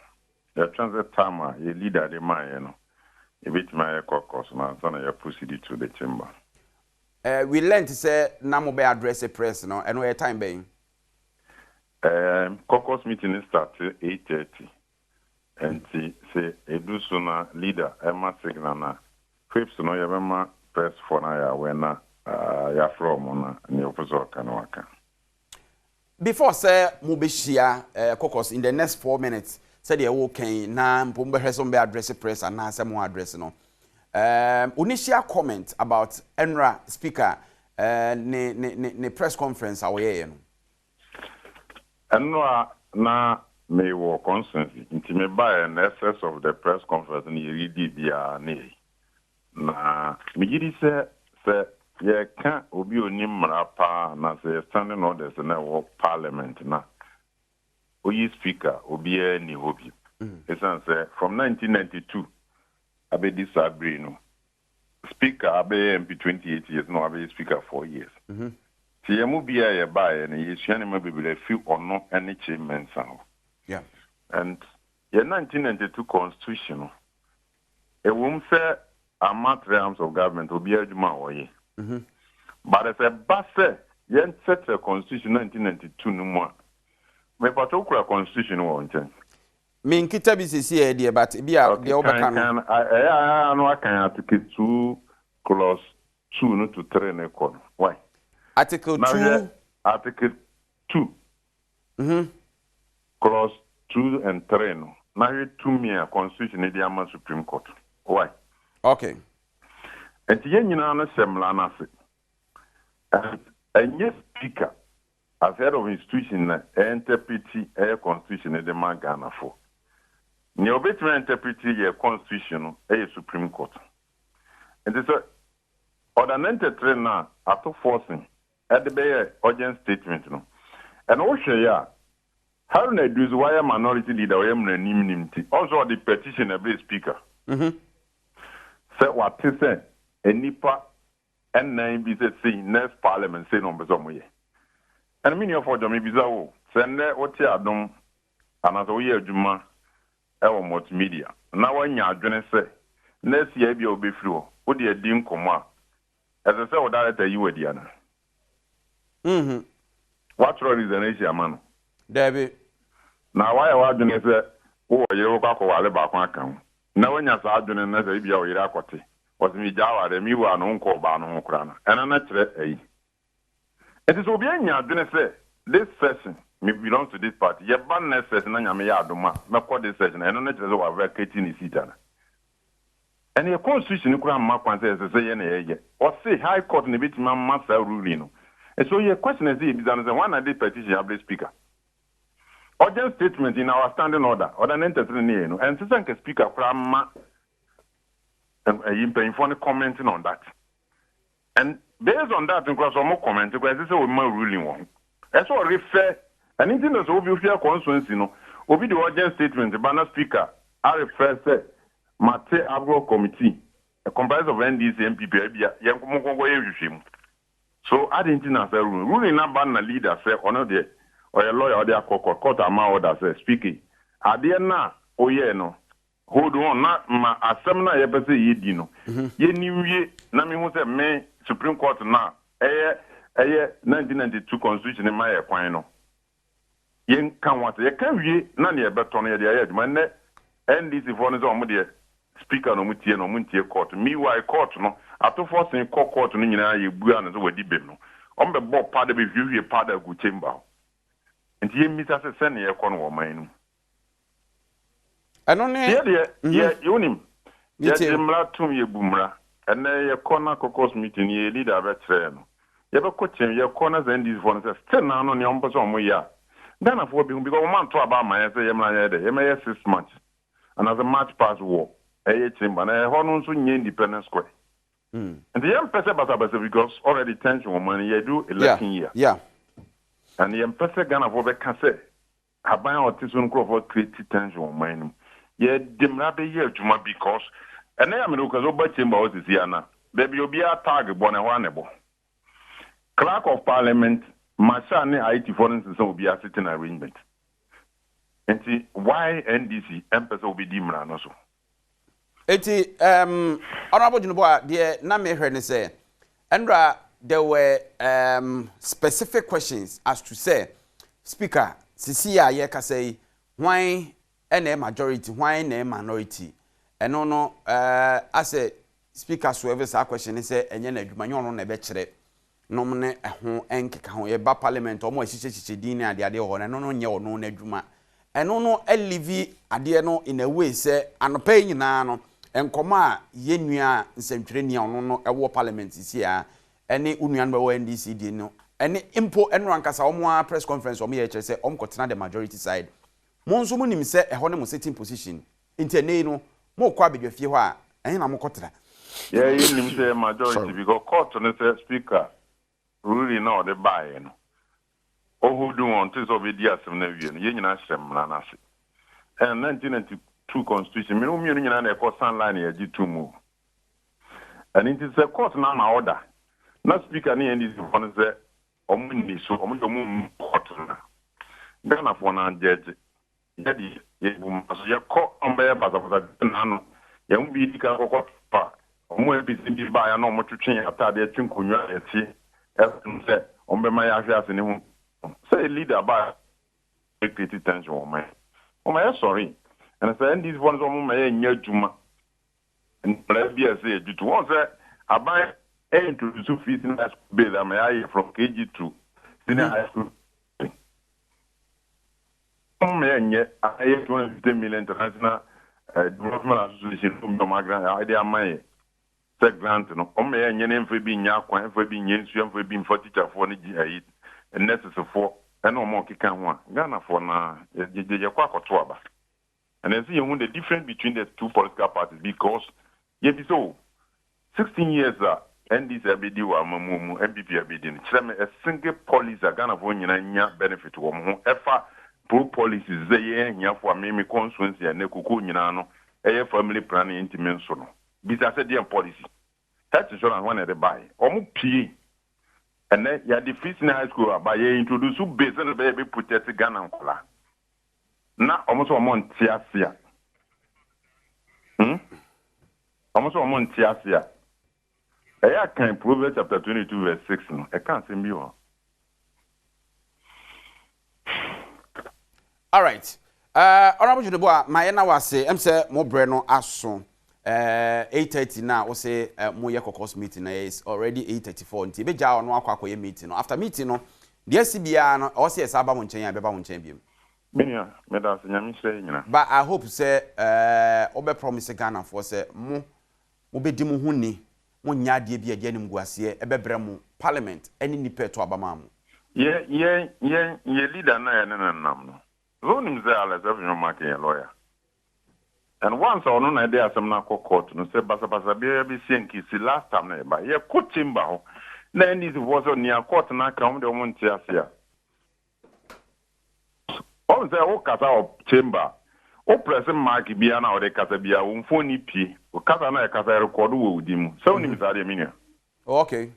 Yɛtwɛn sɛ time a yɛ leader de maayɛ no, yɛbɛtumi ayɛ caucus no ansa na yɛ proceed to the chamber. We learnt sɛ na mo bɛ address press no, ɛno ɛyɛ time bɛn? Caucus meeting no start 8:30, nti sɛ ɛdu so na leader ɛma signal na whips no, yɛbɛma press foɔ no ayɛ aware na yɛafrɛ ɔmo na nea ɔpɛ sɛ ɔka no waka. Before sɛ mo bɛhyia caucus in the next 4 minutes. Sɛdeɛ woka yi na mpo mobɛhwɛ sɛ mobɛ address press anaasɛ mo address no. Um, initial comment about ɛnora Speaker ne, ne, ne, ne press conference a wɔyɛeɛ no. Ɛnora na mewɔ constituency nti mebaeɛ no essence of the press conference no yɛredi biara ne yɛyi. Na megye di sɛ sɛ yɛka obi a onim mmara paa anaasɛ yɛ standing orders na ɛwɔ parliament na oyi speaker obiara nni hɔ bio. Ɛsiane sɛ from 1992 abɛdi saa bere no, speaker abɛyɛ MP 28 years na wabɛyɛ speaker 4 years. Nti yɛn mu bi a yɛbaeɛ no, yɛsua nneɛma bebree afi ɔno ne Kyei Mensah hɔ. And yɛn 1992 constitution no, ɛwom sɛ ama three arms of government obiara adwuma a ɔyɛ. But sɛ ba sɛ yɛnkyerɛkyerɛ constitution 1992 no mu a, mepatɔ wokura constitution no wɔ wo nkyɛn? Menkita bi sisi ɛ deɛ, but bi a deɛ wobɛka no. Kan ɛyɛ a no akan article 2 clause 2 no to 3 no kɔ no. Why? Article Na 2. Hwɛ article 2 clause 2 and 3 no. Na hwɛ tumi a constitution no de ama Supreme Court. Why? Okay. Nti yɛn nyinaa no hyɛ mmara no ase. And ɛnyɛ speaker as head of institution na ɛinterpret ɛyɛ constitution no de ma Ghanafoɔ. Nea obetumi interpret yɛ constitution no ɛyɛ Supreme Court. Nti sɛ Order 93 no a Ato Forson ɛde bɛyɛ urgent statement no, ɛno wohwɛ yɛ a, Haruna Iddrisu wayɛ minority leader, ɔyɛ mmaranim nim nti ɔnso ɔde petition ɛbɛyɛ speaker sɛ wate sɛ nnipa ɛnan bi sɛ sei next parliament sei na ɔmpɛ sɛ ɔmo yɛ. Ɛno me nua Fɔdwo, mebisa wo sɛ nnɛ wote Adom anaasɛ woyɛ adwuma ɛwɔ multimedia na woanya adwene sɛ next year bi a wobɛfiri hɔ, wode adi nkɔmmɔ a, ɛsɛ sɛ wo director yi wadi ana? Woatwerɛ resignation ama no? Daabi. Na woayɛ w'adwene sɛ wowɔ yere, wokɔ akɔware baako aka ho, na woanya saa adwene no na sɛ ebia wo yere akɔte ɔsɛ megyaa aware mewu a no wonkɔ ɔbaa no ho koraa no, ɛno no kyerɛ ayi. Nti sɛ obi anya adwene sɛ this session me belongs to this party, yɛba next session na Nyame yɛ adom a mɛkɔ this session, ɛno no kyerɛ sɛ wavacate ne seat ana? Ɛne yɛ constitution no koraa mma kwan sɛ ɛsɛ sɛ yɛ na yɛyɛ. Ɔse high court na ebɛtumi ama saa ruling no. So yɛ question ɛsɛ yɛbisa no sɛ hwan na de petition abrɛ speaker? Urgent statement in our standing order, order 93 ne yɛ no, ɛnsɛ sɛ nka speaker koraa ma ɛyi mpanyinfoɔ no commenting on that. And based on that nkora sɛ ɔmo comment koraa, ɛsɛ sɛ ɔma ruling wɔ ho, ɛsɛ ɔrefer. Ɛno nti na sɛ obi ofia constituency no, obi de urgent statement ba na speaker arefer sɛ mate ad hoc committee comprised of NDC, NPP, ebia yɛn mo nkɔnkɔ yɛ nhwehwɛmu so adi nti na sɛ ruling na ba na leader sɛ ɔno deɛ ɔyɛ lawyer, ɔde akɔ court, court ama order sɛ speaker, adeɛ na oyɛ no, hold on na ma asɛm na yɛpɛ sɛ yɛdi no yɛni wie na mehu sɛ me Supreme Court na ɛyɛ 1992 constitution ma yɛ kwan no, yɛnka ho asɛ yɛka wie na neɛ ɛbɛtɔ no yɛde ayɛ adwuma. Nnɛ NDC foɔ no sɛ ɔmo deɛ speaker na ɔmo tie na ɔmo ntie court. Meanwhile court no Ato Forson kɔ court no nyinaa yɛbua no sɛ wadi bem no, ɔmo bɛbɔ powder, bɛhwiehwie powder gu chamber hɔ. Nti yɛmmisa sɛ sɛne yɛkɔ no wɔ ɔman no mu. Ɛno ne yɛ deɛ yɛ wonim yɛgye mmara tom, yɛbu mmara. Ɛnɛ yɛkɔ na caucus meeting, yɛ leader bɛkyerɛ no, yɛbɛkɔ kyɛn yɛkɔ na sɛ NDC foɔ no sɛ still naa no nea ɔmpɛ sɛ ɔmo yɛ a, Ghanafoɔ bi hu because ɔmo anto aba ama yɛn sɛ yɛmmra yɛ dɛ yɛmɛyɛ 6 months anaasɛ march pass wɔ ɛyɛ chamber na ɛhɔ no nso nyɛ Independence Square. Nti yɛmpɛ sɛ basabasa because already tension wɔ man, yɛdu election year and yɛmpɛ sɛ Ghanafoɔ bɛka sɛ aban a ɔte so no nkurɔfoɔ create tension wɔ man no mu. Yɛde mmara bɛyɛ adwuma because ɛnɛ yɛ amene wokɛ sɛ woba chamber hɔ sisi ana baabi obiara tag bɔ no ɛhɔ a na ɛbɔ clerk of parliament, marshal ne IT foɔ no nsesa obiara sitting arrangement. Nti why NDC ɛmpɛ sɛ wobɛdi mmara no so? Eti Honorable Junubo, deɛ na mehwɛ ne sɛ ɛnora there were specific questions as to say speaker sisi a yɛkasa yi, hwan ɛna majority, hwan na minority? Ɛno no asɛ speaker so ɛfɛ saa question ne sɛ ɛnyɛ n'adwuma, nyɛ ɔno na ɛbɛkyerɛ nom ne ɛho nkeka ho. Yɛba parliament, ɔmo ahyehyɛ hyehyɛ din ne adeade wɔ hɔ no, ɛno no nyɛ ɔno n'adwuma. Ɛno no leave adeɛ no in a way sɛ anɔpa yi nyinaa no nkɔmmɔ a yɛn nua nsɛntwerɛni a ɔno no wɔ parliament seesei ara ɛne wo nuanom a ɛwɔ NDC die no ɛne mpo ɛno ankasa wɔn ara press conference wɔn yɛ kyerɛ sɛ wɔn kɔtena the majority side. Mo nso mo nim sɛ ɛhɔ ne mo sitting position nti ɛnɛ yi no mo rekɔ abadwafie hɔ a ɛhe na mo kɔtena? Yɛ yɛ nim sɛ yɛ majority Sorry. because court no sɛ speaker ruling na ɔde baeɛ no Ɔhodu wɔn te sɛ ɔbɛdi asɛm no awie no, yɛn nyinaa hyɛ mmara no ase. Ɛna 1992 constitution, me ne wo mmienu nyinaa na ɛkɔ sign line yɛgye to mu. Ɛno nti sɛ court no ama order na speaker ne NDC foɔ no sɛ wɔn nni so, wɔn deɛ wɔn mmu court no a, Ghanafoɔ no angyɛgye. Yɛ deɛ, yɛbu mmara so. Yɛkɔ na wɔbɛyɛ basabasa te sɛ n'ano. Yɛn mu bi di kan kɔkɔ to a, wɔn MPs no bi baeɛ a na wɔtwetwe yɛn ataadeɛ, twe nkonnwa a yɛte so no sɛ wɔbɛma yɛahwe ase ne ho. Sɛ yɛ leader ba a, bɛ create tension wɔ ɔman mu. Wɔma yɛsɔre. Ɛna sɛ NDC foɔ no sɛ wɔmma yɛnyɛ adwuma, mmara bi a ɛsɛ yɛgye to. Wɔn sɛ aban introduce free senior high school bill ama yɛayɛ from KG to senior high school. Wɔn yɛ nyɛ ayɛ 250 million International Development Association no bi wɔn grant ɛde ama yɛ sɛ grant no wɔn yɛ nyɛ ne mfa bi nyɛ akwan mfa bi nyɛ nsuo mfa bi mfa teacherfoɔ ne gye ayi nursefoɔ ɛne wɔn a ɔkeka ho a Ghanafoɔ na yɛ yɛkɔ akɔto aba. And ɛsɛ yɛhu the difference between the two political parties because yɛbisa o, 16 years a NDC abɛdi wɔ amammuo mu, NPP abɛdi no, kyerɛ me a single policy a Ghanafoɔ nyinaa nya benefit wɔ mo ho ɛfa pro policies sɛ yɛn ahiafoɔ a me me constituency a nnɛ kokoo nyinaa no ɛyɛ family planning ntumi nso no. Bisa sɛ deɛn policy? Health insurance hwan na ɛde baeɛ? Wɔn pie. Ɛnnɛ yɛde free senior high school aba, yɛ introduce bill sɛdeɛ ɛbɛyɛ yɛbɛ protect Ghana nkwadaa. Na wɔn sɛ wɔn nte ase a. Hmm? Wɔn sɛ wɔn nte ase a. Ɛyɛ a kan Proverbs chapter 22 verse 6 no, ɛka asɛm bi wɔ hɔ. Alright. Honorable Junuboa, ma yɛn na wase, ɛm sɛ mo brɛ no aso. 8:30 na wo se mo yɛ caucus meeting na it's already 8:34 nti ebe gya ɔno akɔ akɔyɛ meeting no. After meeting no, deɛ asi biara no, ɛwɔ sɛ yɛsan ba mo nkyɛn a, yɛbɛba mo nkyɛn biom. Me nua, meda ase, Nyame nhyira yɛn nyinaa. But I hope sɛ wo bɛ promise Ghanafoɔ sɛ mo mo bɛ di mo ho ni, mo nyɛ adeɛ bi a ɛde animguaseɛ ɛbɛbrɛ mo parliament ɛne nnipa ɛto aba maa mo. Yɛ yɛn yɛn yɛ leader no a yɛne no nam no, sɛ wonim sɛ Alex Afenyo Markin yɛ lawyer? And once a ɔno na ɛde asɛm no akɔ court no, sɛ basabasa biara bɛsi a nka ɛsi last time na yɛba. Yɛkɔ chamber hɔ na NDC foɔ sɛ nea court no aka wɔn deɛ wɔn nte ase a, Ɔhu sɛ wo kasa wɔ chamber a, wo press mic biara no a wode kasa biara wo mfoni pue. Wo kasa no a ɛkasa ɛrekɔdo wɔ wo din mu. Sɛ wonim saa deɛ me nua? Oh okay.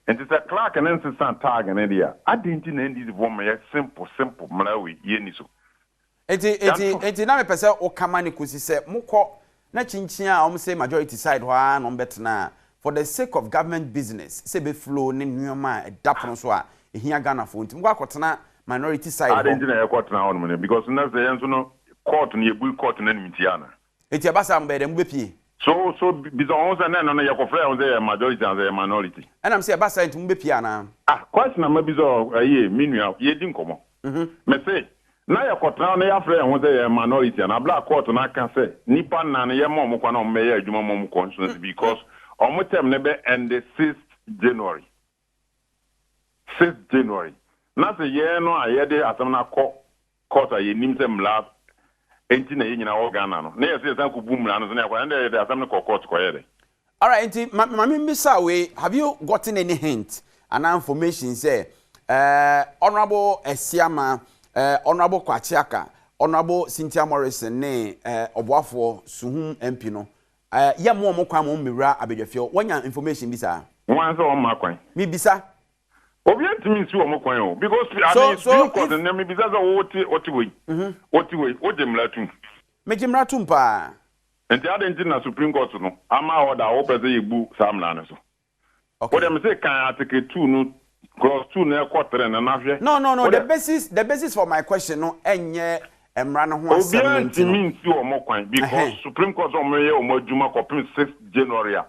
Nti sɛ clerk no nsesa tag no deɛ a, adɛn nti na NDC foɔ mma yɛ simple simple mmara wei yɛnni so? Nti nti nti na mepɛ sɛ woka ma no kosi sɛ mokɔ na kyinkyin a wɔn se majority side hɔ ara na wɔn bɛtena a for the sake of government business sɛ ɛbɛ flow ne nnoɔma a ɛda pono so a ɛhia Ghanafoɔ nti mokɔ akɔtena minority side Adɛn hɔ. nti na yɛkɔ tena hɔ nom no because na sɛ yɛn nso no court no yɛbui court no animtia anaa? Nti ɛba saa a mobɛyɛ dɛn mobɛpie? So so bisa wɔn ho sɛ na ɛno no yɛkɔfrɛ yɛn ho sɛ yɛyɛ majority anaa sɛ yɛyɛ minority? Ɛna mese ɛba saa nti mobɛpie anaa? Ah question a mabisa wɔ ɛyi me nua yɛdi nkɔmmɔ. Mese na yɛkɔtena hɔ na yɛafrɛ yɛn ho sɛ yɛyɛ minority anaa berɛ a court no aka sɛ nnipa nnan no yɛmma wɔn kwan na wɔmmɛyɛ adwuma ma wɔn constituency because wɔn term no bɛ end sixth January. Sixth January na sɛ yɛn no a yɛde asɛm no akɔ court a yɛnim sɛ mmara nti na yɛn nyinaa wɔ Ghana no na yɛsɛ yɛsan kɔbu mmara no so na yɛakɔ ɛnde yɛde asɛm no kɔ court kɔyɛ dɛn? Alright nti ma ma me mbisa wei, have you gotten any hint anaa information sɛ eh, Honourable Asiama, eh, Honourable Kwakye Aka, Honourable Cynthia Morrison ne eh, Ɔboafoɔ Suhum MP no Eh, yɛ mmoa wɔn kwan ma wɔn mmewura abadwafie hɔ. Woanya information bi saa? Hwan sɛ wɔn mma kwan? Mebisa. Obiara ntumi nsi wɔn kwan o because I So, mean so Supreme Court if. nnɛ mebisa sɛ wo te wote hɔ yi, wote hɔ yi, wogye mmara tom? Megye mmara tom paa. Nti adɛn nti na Supreme Court no ama order a wopɛ sɛ yɛbu saa mmara no so? Okay. Wo deɛ mese kan article 2 no clause 2 no ɛkɔ 3 no na hwɛ. No, no, no, Wo the deɛ. basis, the basis for my question no ɛnyɛ mmara no ho asɛm Obiara no nti no. ntumi nsi wɔn kwan because Ɛhɛn. Supreme Court sɛ wɔn yɛ wɔn adwuma kɔpem 6 January a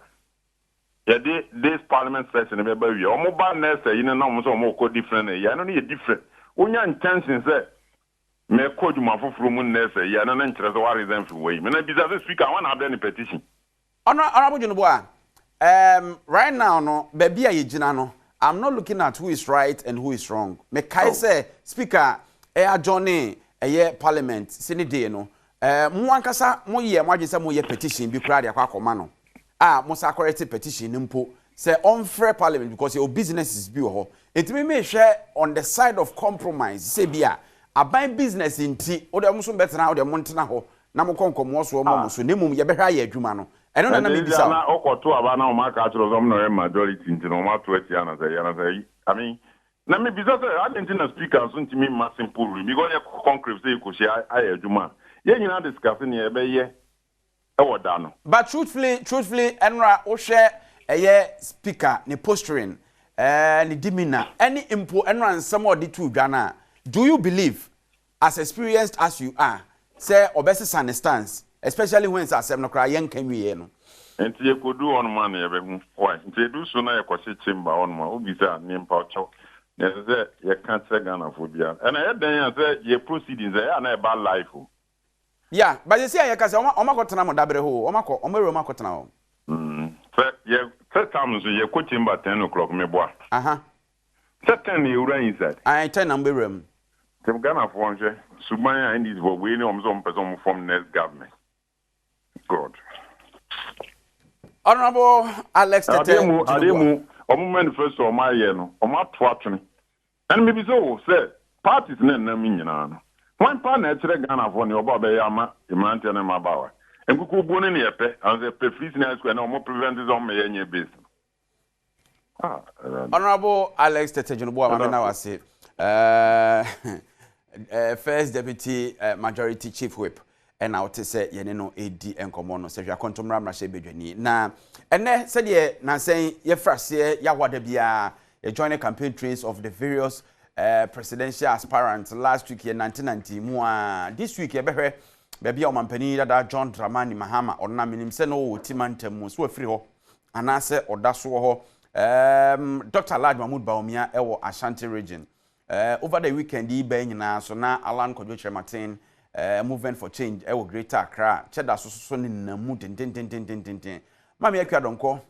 yɛde this parliament session no bɛba wie. Wɔn ba next ayi no na wɔn sɛ wɔn rekɔ different ayi a ɛno no yɛ different. Wonya intention sɛ. Mɛkɔ adwuma foforɔ mu nnɛ sɛ yi a na na nkyerɛ sɛ woaresign firi wɔ yi. Me na bisa sɛ speaker hwan na abrɛ no petition? Honour Honourable Dwenoboa, um, right now no, baabi a yɛgyina no, I'm not looking at who is right and who is wrong. Mekae oh. sɛ speaker ɛ adjourne ɛyɛ parliament sene day no, eh, mo ankasa moyɛ mo adwene sɛ moyɛ petition bi koraa de akɔ akɔma no a mo sa akɔrɛte petition no mpo sɛ ɔmfrɛ parliament because yɛwɔ businesses bi wɔ hɔ. Nti me mehwɛ on the side of compromise sɛ bi a aban business nti wode ɔmo so mbɛtena wode mo ntena hɔ na mokɔ nkɔmoɔ soɔ mmɔ mo so, na mmom yɛbɛhwɛ ayɛ adwuma no. Ɛno na na Ɛnti mebisa wo. na wokɔto aba na wɔn aka akyerɛ wo sɛ wɔn na wɔyɛ majority nti na wɔn ato atia anasɛ ɛyi anasɛ ɛyi I mean na mebisa sɛ adɛn nti na speaker nso ntumi mma simple ruling because yɛkɔ conclave sɛ yɛkɔhyia ayɛ adwuma a yɛn nyinaa discuss nea yɛbɛyɛ ɛwɔ da no. But truthfully truthfully ɛnora wohwɛ ɛyɛ speaker ne posturing ɛɛ ne demeanour ɛne mpo ɛnora nsɛm a ɔde too dwa no a do you believe As experienced as you are sɛ ɔbɛsesa ne stance especially when sɛ asɛm no koraa yɛnka nwieɛ no. Nti yɛkɔduru hɔnom a na yɛbɛhu why nti ɛduru so na yɛkɔhye chamber hɔnom a wobisa a neɛ mpawokyɛw neɛ ɛsɛ sɛ yɛka kyerɛ Ghanafoɔ biara ɛna ɛyɛ dɛn a sɛ yɛ proceedings ɛyɛ a na ɛba live o. Yeah but sɛsei a yɛka sɛ wɔn wɔn akɔtena mo dabere hɔ o wɔn akɔ wɔn awura mu akɔtena hɔ. Mm sɛ yɛ sɛ time nso yɛkɔ chamber 10 o'clock meboa. Aha. Sɛ 10 na yɛwura inside. Ae 10 na mobɛwura mu. Nti Ghanafoɔ nhwɛ suban a NDC foɔ wei ne wɔn sɛ wɔn pɛ sɛ wɔn form next government. God. Honourable Alex Tete Adeɛ mu adeɛ Dwunuboa. mu wɔn manifesto a wɔn ayɛ no wɔn ato atwene. Ɛna mebi sɛ o sɛ parties na ɛnam nyinaa no hwan paa na ɛkyerɛ Ghanafoɔ nea ɔba ɔbɛyɛ ama mmeranteɛ ne mmabaawa. Nkukuobuo no ne yɛpɛ ansa yɛpɛ free senior high school ɛna wɔn prevent sɛ wɔn mɛyɛ nyɛ base no. Ah, Awurade. Honourable Alex Tete Dwunuboa maame na wase. First Deputy Majority Chief Whip ɛna wote sɛ yɛne no ɛredi nkɔmmɔ no sɛ hwɛ akɔnto mmra mmarahyɛ badwani na ɛnɛ sɛdeɛ nansɛn yɛfiri aseɛ yɛahoa da biara yɛ join the campaign trails of the various presidential aspirants last week yɛ nante nante mu a this week yɛbɛhwɛ baabi a ɔmampanin dada John Dramani Mahama ɔno na menim sɛ no wɔ ti mantam mu so wafiri hɔ anaasɛ ɔda so wɔ hɔ. Dr. Alhaji Mahmood Bawumia ɛwɔ Ashanti Region. Over the weekend yi bɛn nyinaa so na Alan Kwadwo Kyerematen Movement for Change ɛwɔ Greater Accra kyɛda so so ne nam mu dendendendendenden. Maame Akua Donkor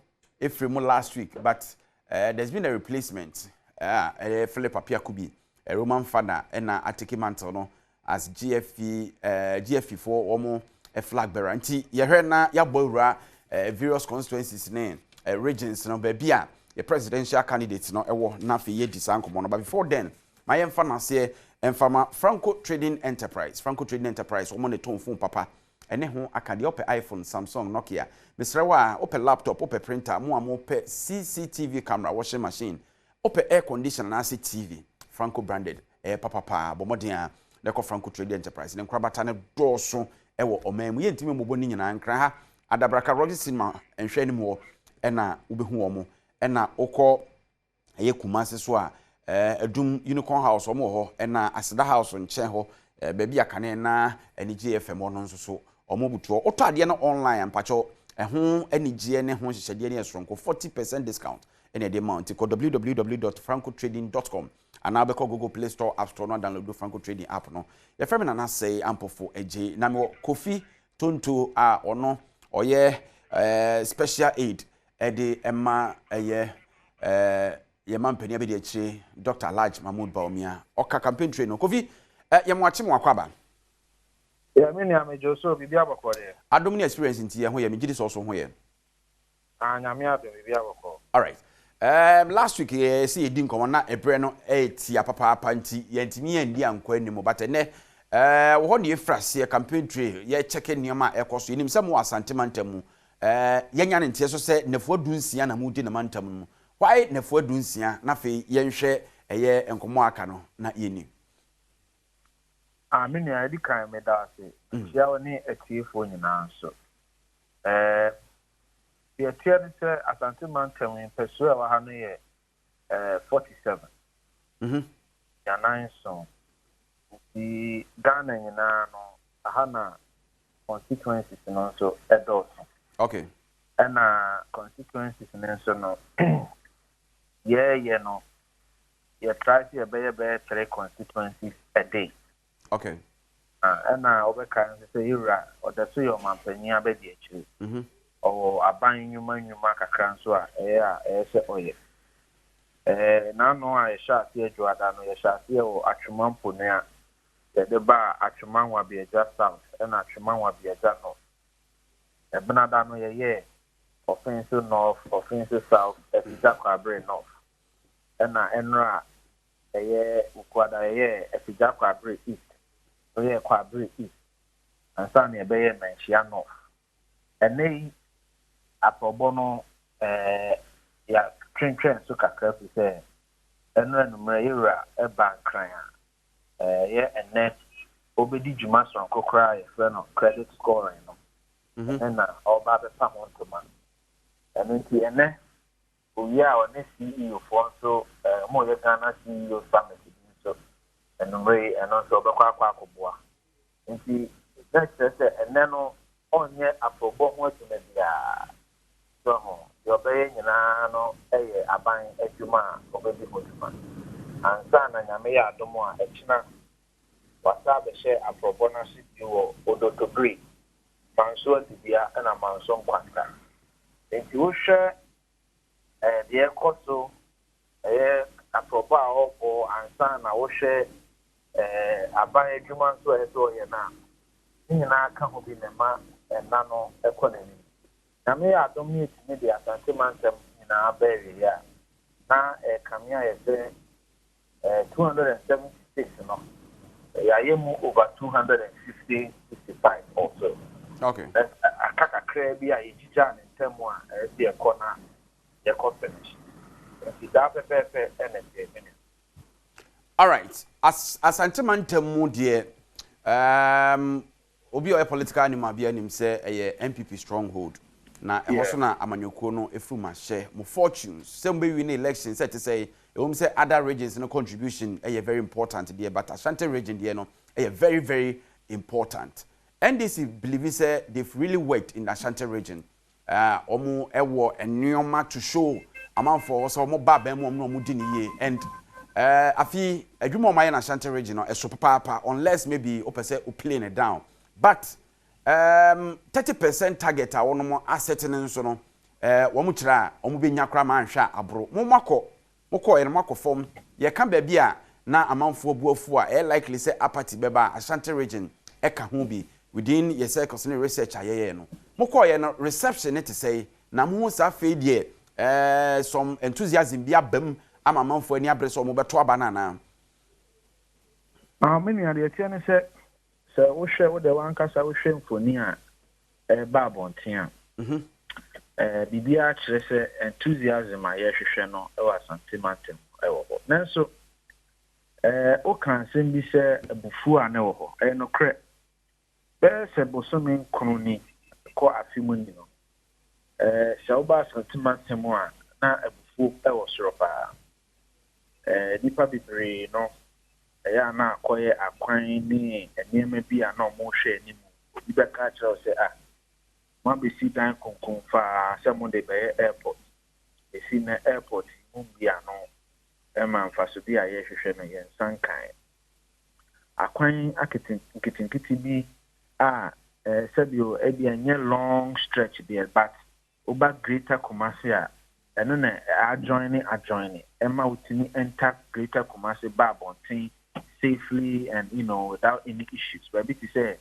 efiri mu last week but there's been a replacement ɛyɛ Philip Appiah-Kubi, Roman father ɛna atake mantle no as GFP GFP foɔ wɔn flag bearer. Nti yɛhwɛ na yɛabɔ awura various constituencies ne regions no baabi a yɛ presidential candidate no ɛwɔ na afei yɛdi saa nkɔmmɔ no. But before then, ma yɛmfa n'aseɛ mfa ma Franco Trading Enterprise. Franco Trading Enterprise wɔn ne tɔn phone papa ɛne ho aka deɛ wopɛ iPhone, Samsung, Nokia. Mesrɛ wo a wopɛ laptop, wopɛ printer, mo a mopɛ CCTV camera, washing machine, wopɛ air condition anaasɛ TV, Franco branded ɛyɛ papapaa. Bɔ mmɔden a na ɛkɔ Franco Trading Enterprise ne nkorabata no dɔɔso ɛwɔ ɔman mu. Yɛntumi mmobɔ ne nyinaa. Nkran ha Adabraka Roxy Cinema nhwɛ anim hɔ ɛna wobɛhu wɔn, ɛna wokɔ ɛyɛ Kumase so a Adum Unicorn House wɔn wɔ hɔ, ɛna Aseda House nkyɛn hɔ baabi a kane na Anigye FM hɔ no nso so wɔn butuɔ. Wotɔ adeɛ no online a mpakyɛw ɛho anigyeɛ ne ho nhyehyɛdeɛ ne yɛ soronko 40% discount ɛna ɛde ma wo. Nti kɔ www.francotrading.com anaa wobɛkɔ Google Play Store, App Store no adownload Franco Trading app no. Yɛfrɛ me Nana Sɛe Ampofo Agye na mewɔ Kofi Tonto a ɔno ɔyɛ special aid ɛde ɛma ɛyɛ yɛma mpanin abɛdi akyire Dr. Alhaji Mahmood Bawumia ɔka campaign trail no. Kofi, yɛ mo akye mo akɔ aba. Yɛ me nua megye so biribi abɔkɔ deɛ. Adom ne experience nti yɛn ho yɛ megye di sɛ ɔso ho yɛ. Ah, Nyame adom, biribi abɔkɔ. Alright. Last week yɛ sɛ yɛdi nkɔmmɔ na ɛberɛ no ɛyɛ papaapa nti yɛntumi yɛndi ankɔ anim, but ɛnɛ wɔ hɔ ne yɛfiri aseɛ campaign trail yɛkyɛke nneɛma a ɛkɔ so. Yɛnim sɛ mowɔ Asante mantam mu, yɛnya ne nteɛ so sɛ nnafua 16 na modi ne mantam no mu. Why nnafua 16? Na afei yɛnhwɛ ɛyɛ nkɔmmɔ a aka no na yɛni. Ah, me nua, edi kan meda ase. Mekyia wo ne atiefoɔ nyinaa nso. Deɛ ɛteɛ ne sɛ Asante mantam yi mpɛsoa a ɛwɔ ha no yɛ 47. 47. Nti Ghana nyinaa no, aha na constituencies no nso ɛdɔɔso. Ɛna constituencies no nso no, yɛɛyɛ no, yɛtry sɛ yɛbɛyɛ bɛyɛ three constituencies a day. Ɛna wobɛkae nso sɛ yɛwura ɔda so yɛ ɔmanpanyin abadiakyiri. Ɔwɔ aban nnwuma nnwuma kakra nso a ɛyɛ a ɛyɛ sɛ ɔyɛ. N'ano a yɛhyɛ aseɛ Dwoada no, yɛhyɛ aseɛ wɔ Atwoma Mponua, yɛde baa Atwoma Nwabiagya South ɛna Atwoma Nwabiagya North. Ɛbenada no yɛyɛɛ Offinso North, Offinso South, Afigya Kwabre North. Ɛna ɛnora a ɛyɛ Wukuada yɛyɛɛ Afigya Kwabre East, yɛyɛɛ Kwabre East ansa na yɛbɛyɛɛ Manhyia North. Ɛnnɛ yi aprɔbɔ no yɛatwentwɛn so kakra firi sɛ ɛno anwummerɛ yɛwura ba Nkran a ɛyɛ ɛnnɛ ɔbɛdi dwuma soronko koraa a yɛfrɛ no credit scoring no. Ɛnnɛ na ɔreba abɛpa ho ntoma. Ɛno nti ɛnnɛ Owie a ɔne CEO foɔ nso wɔreyɛ Ghana CEO Summit bi nso anwummerɛ yi, ɛno nso ɔbɛkɔ akɔ akɔboa. Nti na kyerɛ sɛ ɛnnɛ no ɔnyɛ aprɔbɔ ho adwuma biara. So ahu? Deɛ ɔbɛyɛ nyinaa no yɛ aban adwuma a ɔbɛdi ho dwuma. Ansa na Nyame yɛ adom a ɛkyena wasan abɛhyɛ aprɔbɔ no ase bio wɔ Odotobiri, Manso Adubea ɛna Manso Nkwanta. Nti wohwɛ deɛ ɛkɔ so, ɛyɛ aprɔbɔ a ɔrebɔ ansa na wohwɛ aban adwuma nso a ɛsɛ sɛ ɔyɛ no a, ne nyinaa ka ho bi na ɛma nna no kɔ n'anim. Nyame yɛ adom na yɛtumi de Asante mantam nyinaa ba awieɛ a, na ɛrekame ayɛ sɛ 276 no, yɛayɛ mu over 250, 65 or so. Okay. Aka kakraa bi a yɛgyigyaa ne ntam a ɛyɛ sɛ yɛkɔ na yɛkɔ finish. Nti saa pɛpɛɛpɛ na ɛteɛ, me nua. Alright, As Asante mantam mu deɛ, um, obi a ɔyɛ political animal biara nim sɛ ɛyɛ NPP stronghold. Na ɛhɔ so na amanyɔkuo no firi mu ahyɛ mo fortunes sɛ mobɛ win election sɛ ɛte sɛn. Ɛwom sɛ other regions no contribution yɛ very important deɛ but Ashanti region deɛ no yɛ very very important. NDC believe sɛ they've really worked in the Ashanti region. Wɔn wɔ nneɛma to show amanfoɔ sɛ wɔn ba abɛn mu wɔn na wɔn di ne yie and afi adwuma wɔn ayɛ na Ashanti region no ɛso papaapa unless maybe wopɛ sɛ wo play ne down but 30% target a wɔn asɛte no nso no wɔn kyerɛ a wɔn bɛnya koraa ma anhwɛ a aboro mo mo akɔ mo kɔɔ yɛ no mo akɔ fam yɛka baabi a na amanfoɔ bu afu a ɛyɛ likely sɛ apathy bɛba Ashanti region ɛka ho bi within yɛ circles ne research a yɛyɛɛ no. Mo kɔɔeɛ no reception no te sɛn? Na mo hu sɛ afei deɛ eh, some enthusiasm bi aba mu ama amanfoɔ ani abere sɛ wɔn bɛto aba no anaa? Ah, me nua, deɛ ɛteɛ ne sɛ, sɛ wohwɛ, wo deɛ w'ankasa wohwɛ mfoni a ɛreba abɔnten a, eh, biribiara kyerɛ sɛ enthusiasm a yɛrehwehwɛ no wɔ Asante mantam mu wɔ hɔ. Nanso, Eh, woka asɛm bi sɛ abufuo a na ɛwɔ hɔ. Ɛyɛ nokorɛ. Bɛyɛ sɛ bosome nkron ni kɔ afe mu ni no, eh, sɛ woba Asante mantam a, na abufuo wɔ soro paa. Eh, nnipa bebree no, ɛyɛ a na akɔyɛ akwan ne nneɛma bi a na wɔrehwɛ anim. Obi bɛka akyerɛ wo sɛ, ah, moabɛsi dan konkonfaa sɛ mode bɛyɛ airport. Ɛsi nnɛ airport yi mommue ano. ma mfasode a yɛrehwehwɛ no yɛn nsa nkae. Akwan akete nketenkete bi a sɛbio ebia ɛnyɛ long stretch deɛ but woba Greater Kumasi a ɛno na adjoine adjoine ɛma wotumi enter Greater Kumasi ba abɔnten safely and you know without any issues. Baabi te sɛ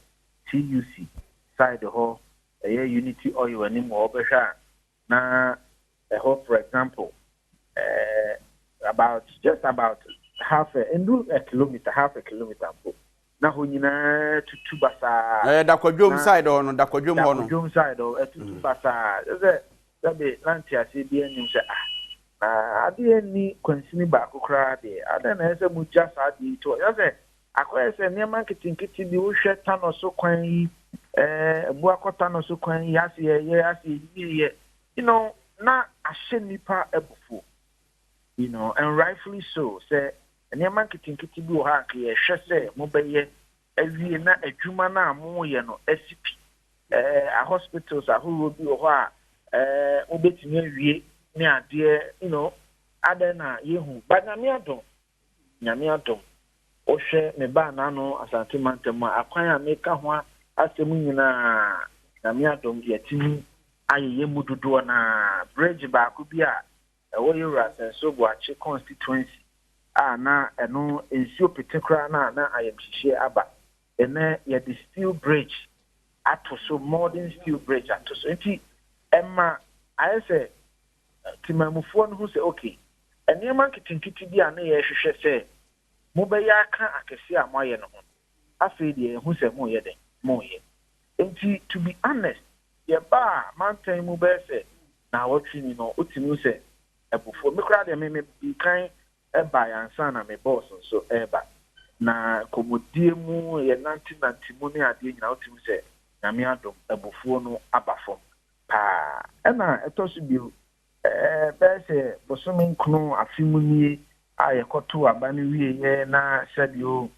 TUC side hɔ ɛyɛ Unity Oil anim hɔ wobɛhwɛ a na ɛhɔ for example eh, about just about half a ndu a kilometer half a kilometer mpo na hɔ nyinaa tutu basaa. Ɛyɛ dakwadwom side hɔ no dakwadwom hɔ no. Dakwadwom side hɔ ɛtutu mm. basaa sɛ sɛbe na nteaseɛ bi anim sɛ ah na adeɛ nni kwansini baako koraa deɛ adɛn na ɛsɛ sɛ mogya saa adeɛ yi to hɔ sɛ akɔyɛ sɛ nneɛma nketenkete bi wohwɛ tanɔ so kwan yi ɛɛ abuakɔ tanɔ so kwan yi ase yɛyɛ ase yɛyɛ you know na ahyɛ nnipa abufuo you know and rightfully so sɛ nneɛma nketenkete bi wɔ hɔ a nka yɛhwɛ sɛ mobɛyɛ awie na adwuma no a moyɛ no asi pi ɛɛ a hospitals ahoroɔ bi wɔ hɔ a ɛɛ mobɛtumi awie ne adeɛ you know adɛn na yɛhu ba Nyame adom Nyame adom. Wohwɛ mebaa n'ano Asante mantam a, akwan a meka ho asɛm nyinaa, Nyame adom yɛatumi ayeyɛ mu dodoɔ no ara. Bridge baako bi a ɛwɔ Yɛwura Asɛnso Boakye constituency a na ɛno nsuo pete koraa no a na ayamhyehyeɛ aba. Ɛnnɛ yɛde steel bridge ato so, modern steel bridge ato so. Nti ɛma ayɛ sɛ temanmufoɔ no hu sɛ okay, nneɛma nketenkete bi a na yɛrehwehwɛ sɛ mobɛyɛ aka akɛseɛ a moayɛ no ho no, afei deɛ yɛhu sɛ moreyɛ dɛn? Moreyɛ. Nti to be honest, yɛbaa mantam mu bɛyɛ sɛ naawɔtwe ni no, wotumi hu sɛ abufuo, me koraa deɛ me medii kan baeɛ ansa na me boss nso reba. Na nkɔmmɔdie mu, yɛnantenante mu ne adeɛ nyinaa, wotumi hu sɛ Nyame adom, abufuo no aba fam paa. Ɛna ɛtɔ so bio, bɛyɛ sɛ bosome nkono afe mu nie a yɛkɔtoo aba no wieɛ na sɛbio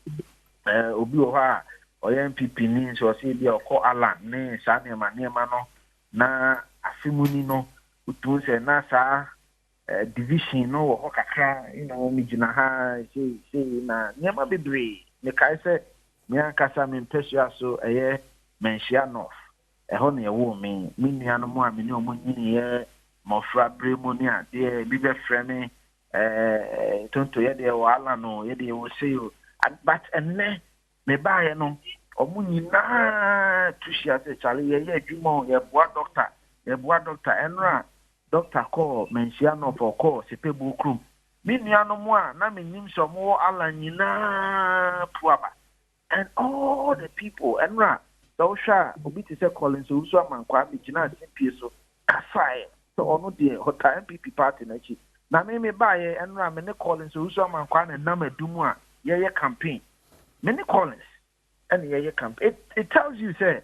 obi wɔ hɔ a ɔyɛ NPP ni nso ɔsɛ ebi a ɔkɔ Allan ne saa nneɛma nneɛma no na afe mu ni no wotumi sɛ na saa division no wɔ hɔ kakra, you know, megyina ha sei sei na nneɛma bebree. Mekae sɛ me ankasa me mpasua so ɛyɛ Manhyia North. Ɛhɔ na yɛwoo me. Me nuanom a me ne wɔn nyiniiɛ mmɔfraberɛ mu ne adeɛ, ebi bɛfrɛ me, eh, Tonto, yɛ deɛ wɔ Allan o, yɛ deɛ wɔ sei o. But ɛnnɛ, mebaeɛ no, wɔn nyinaa tu hyia sɛ, Charlie, yɛyɛ adwuma o, yɛboa dɔkta, yɛboa dɔkta. Ɛnora, dɔkta kɔɔ Manhyia North, ɔkɔɔ Sepebuo kurom. Me nuanom a na mennim sɛ wɔwɔ Allan nyinaa pu aba. And all the people, ɛnora sɛ wohwɛ a obi te sɛ Collins Owusu Amankwaa bɛgyinaa simpie so kasaeɛ sɛ ɔno deɛ ɔtaa NPP party no akyi. Na me mebaeɛ ɛnora me ne Collins Owusu Amankwaa na ɛnam adu mu a yɛyɛ campaign. Me ne Collins ɛna yɛyɛ campaign. It tells you sɛ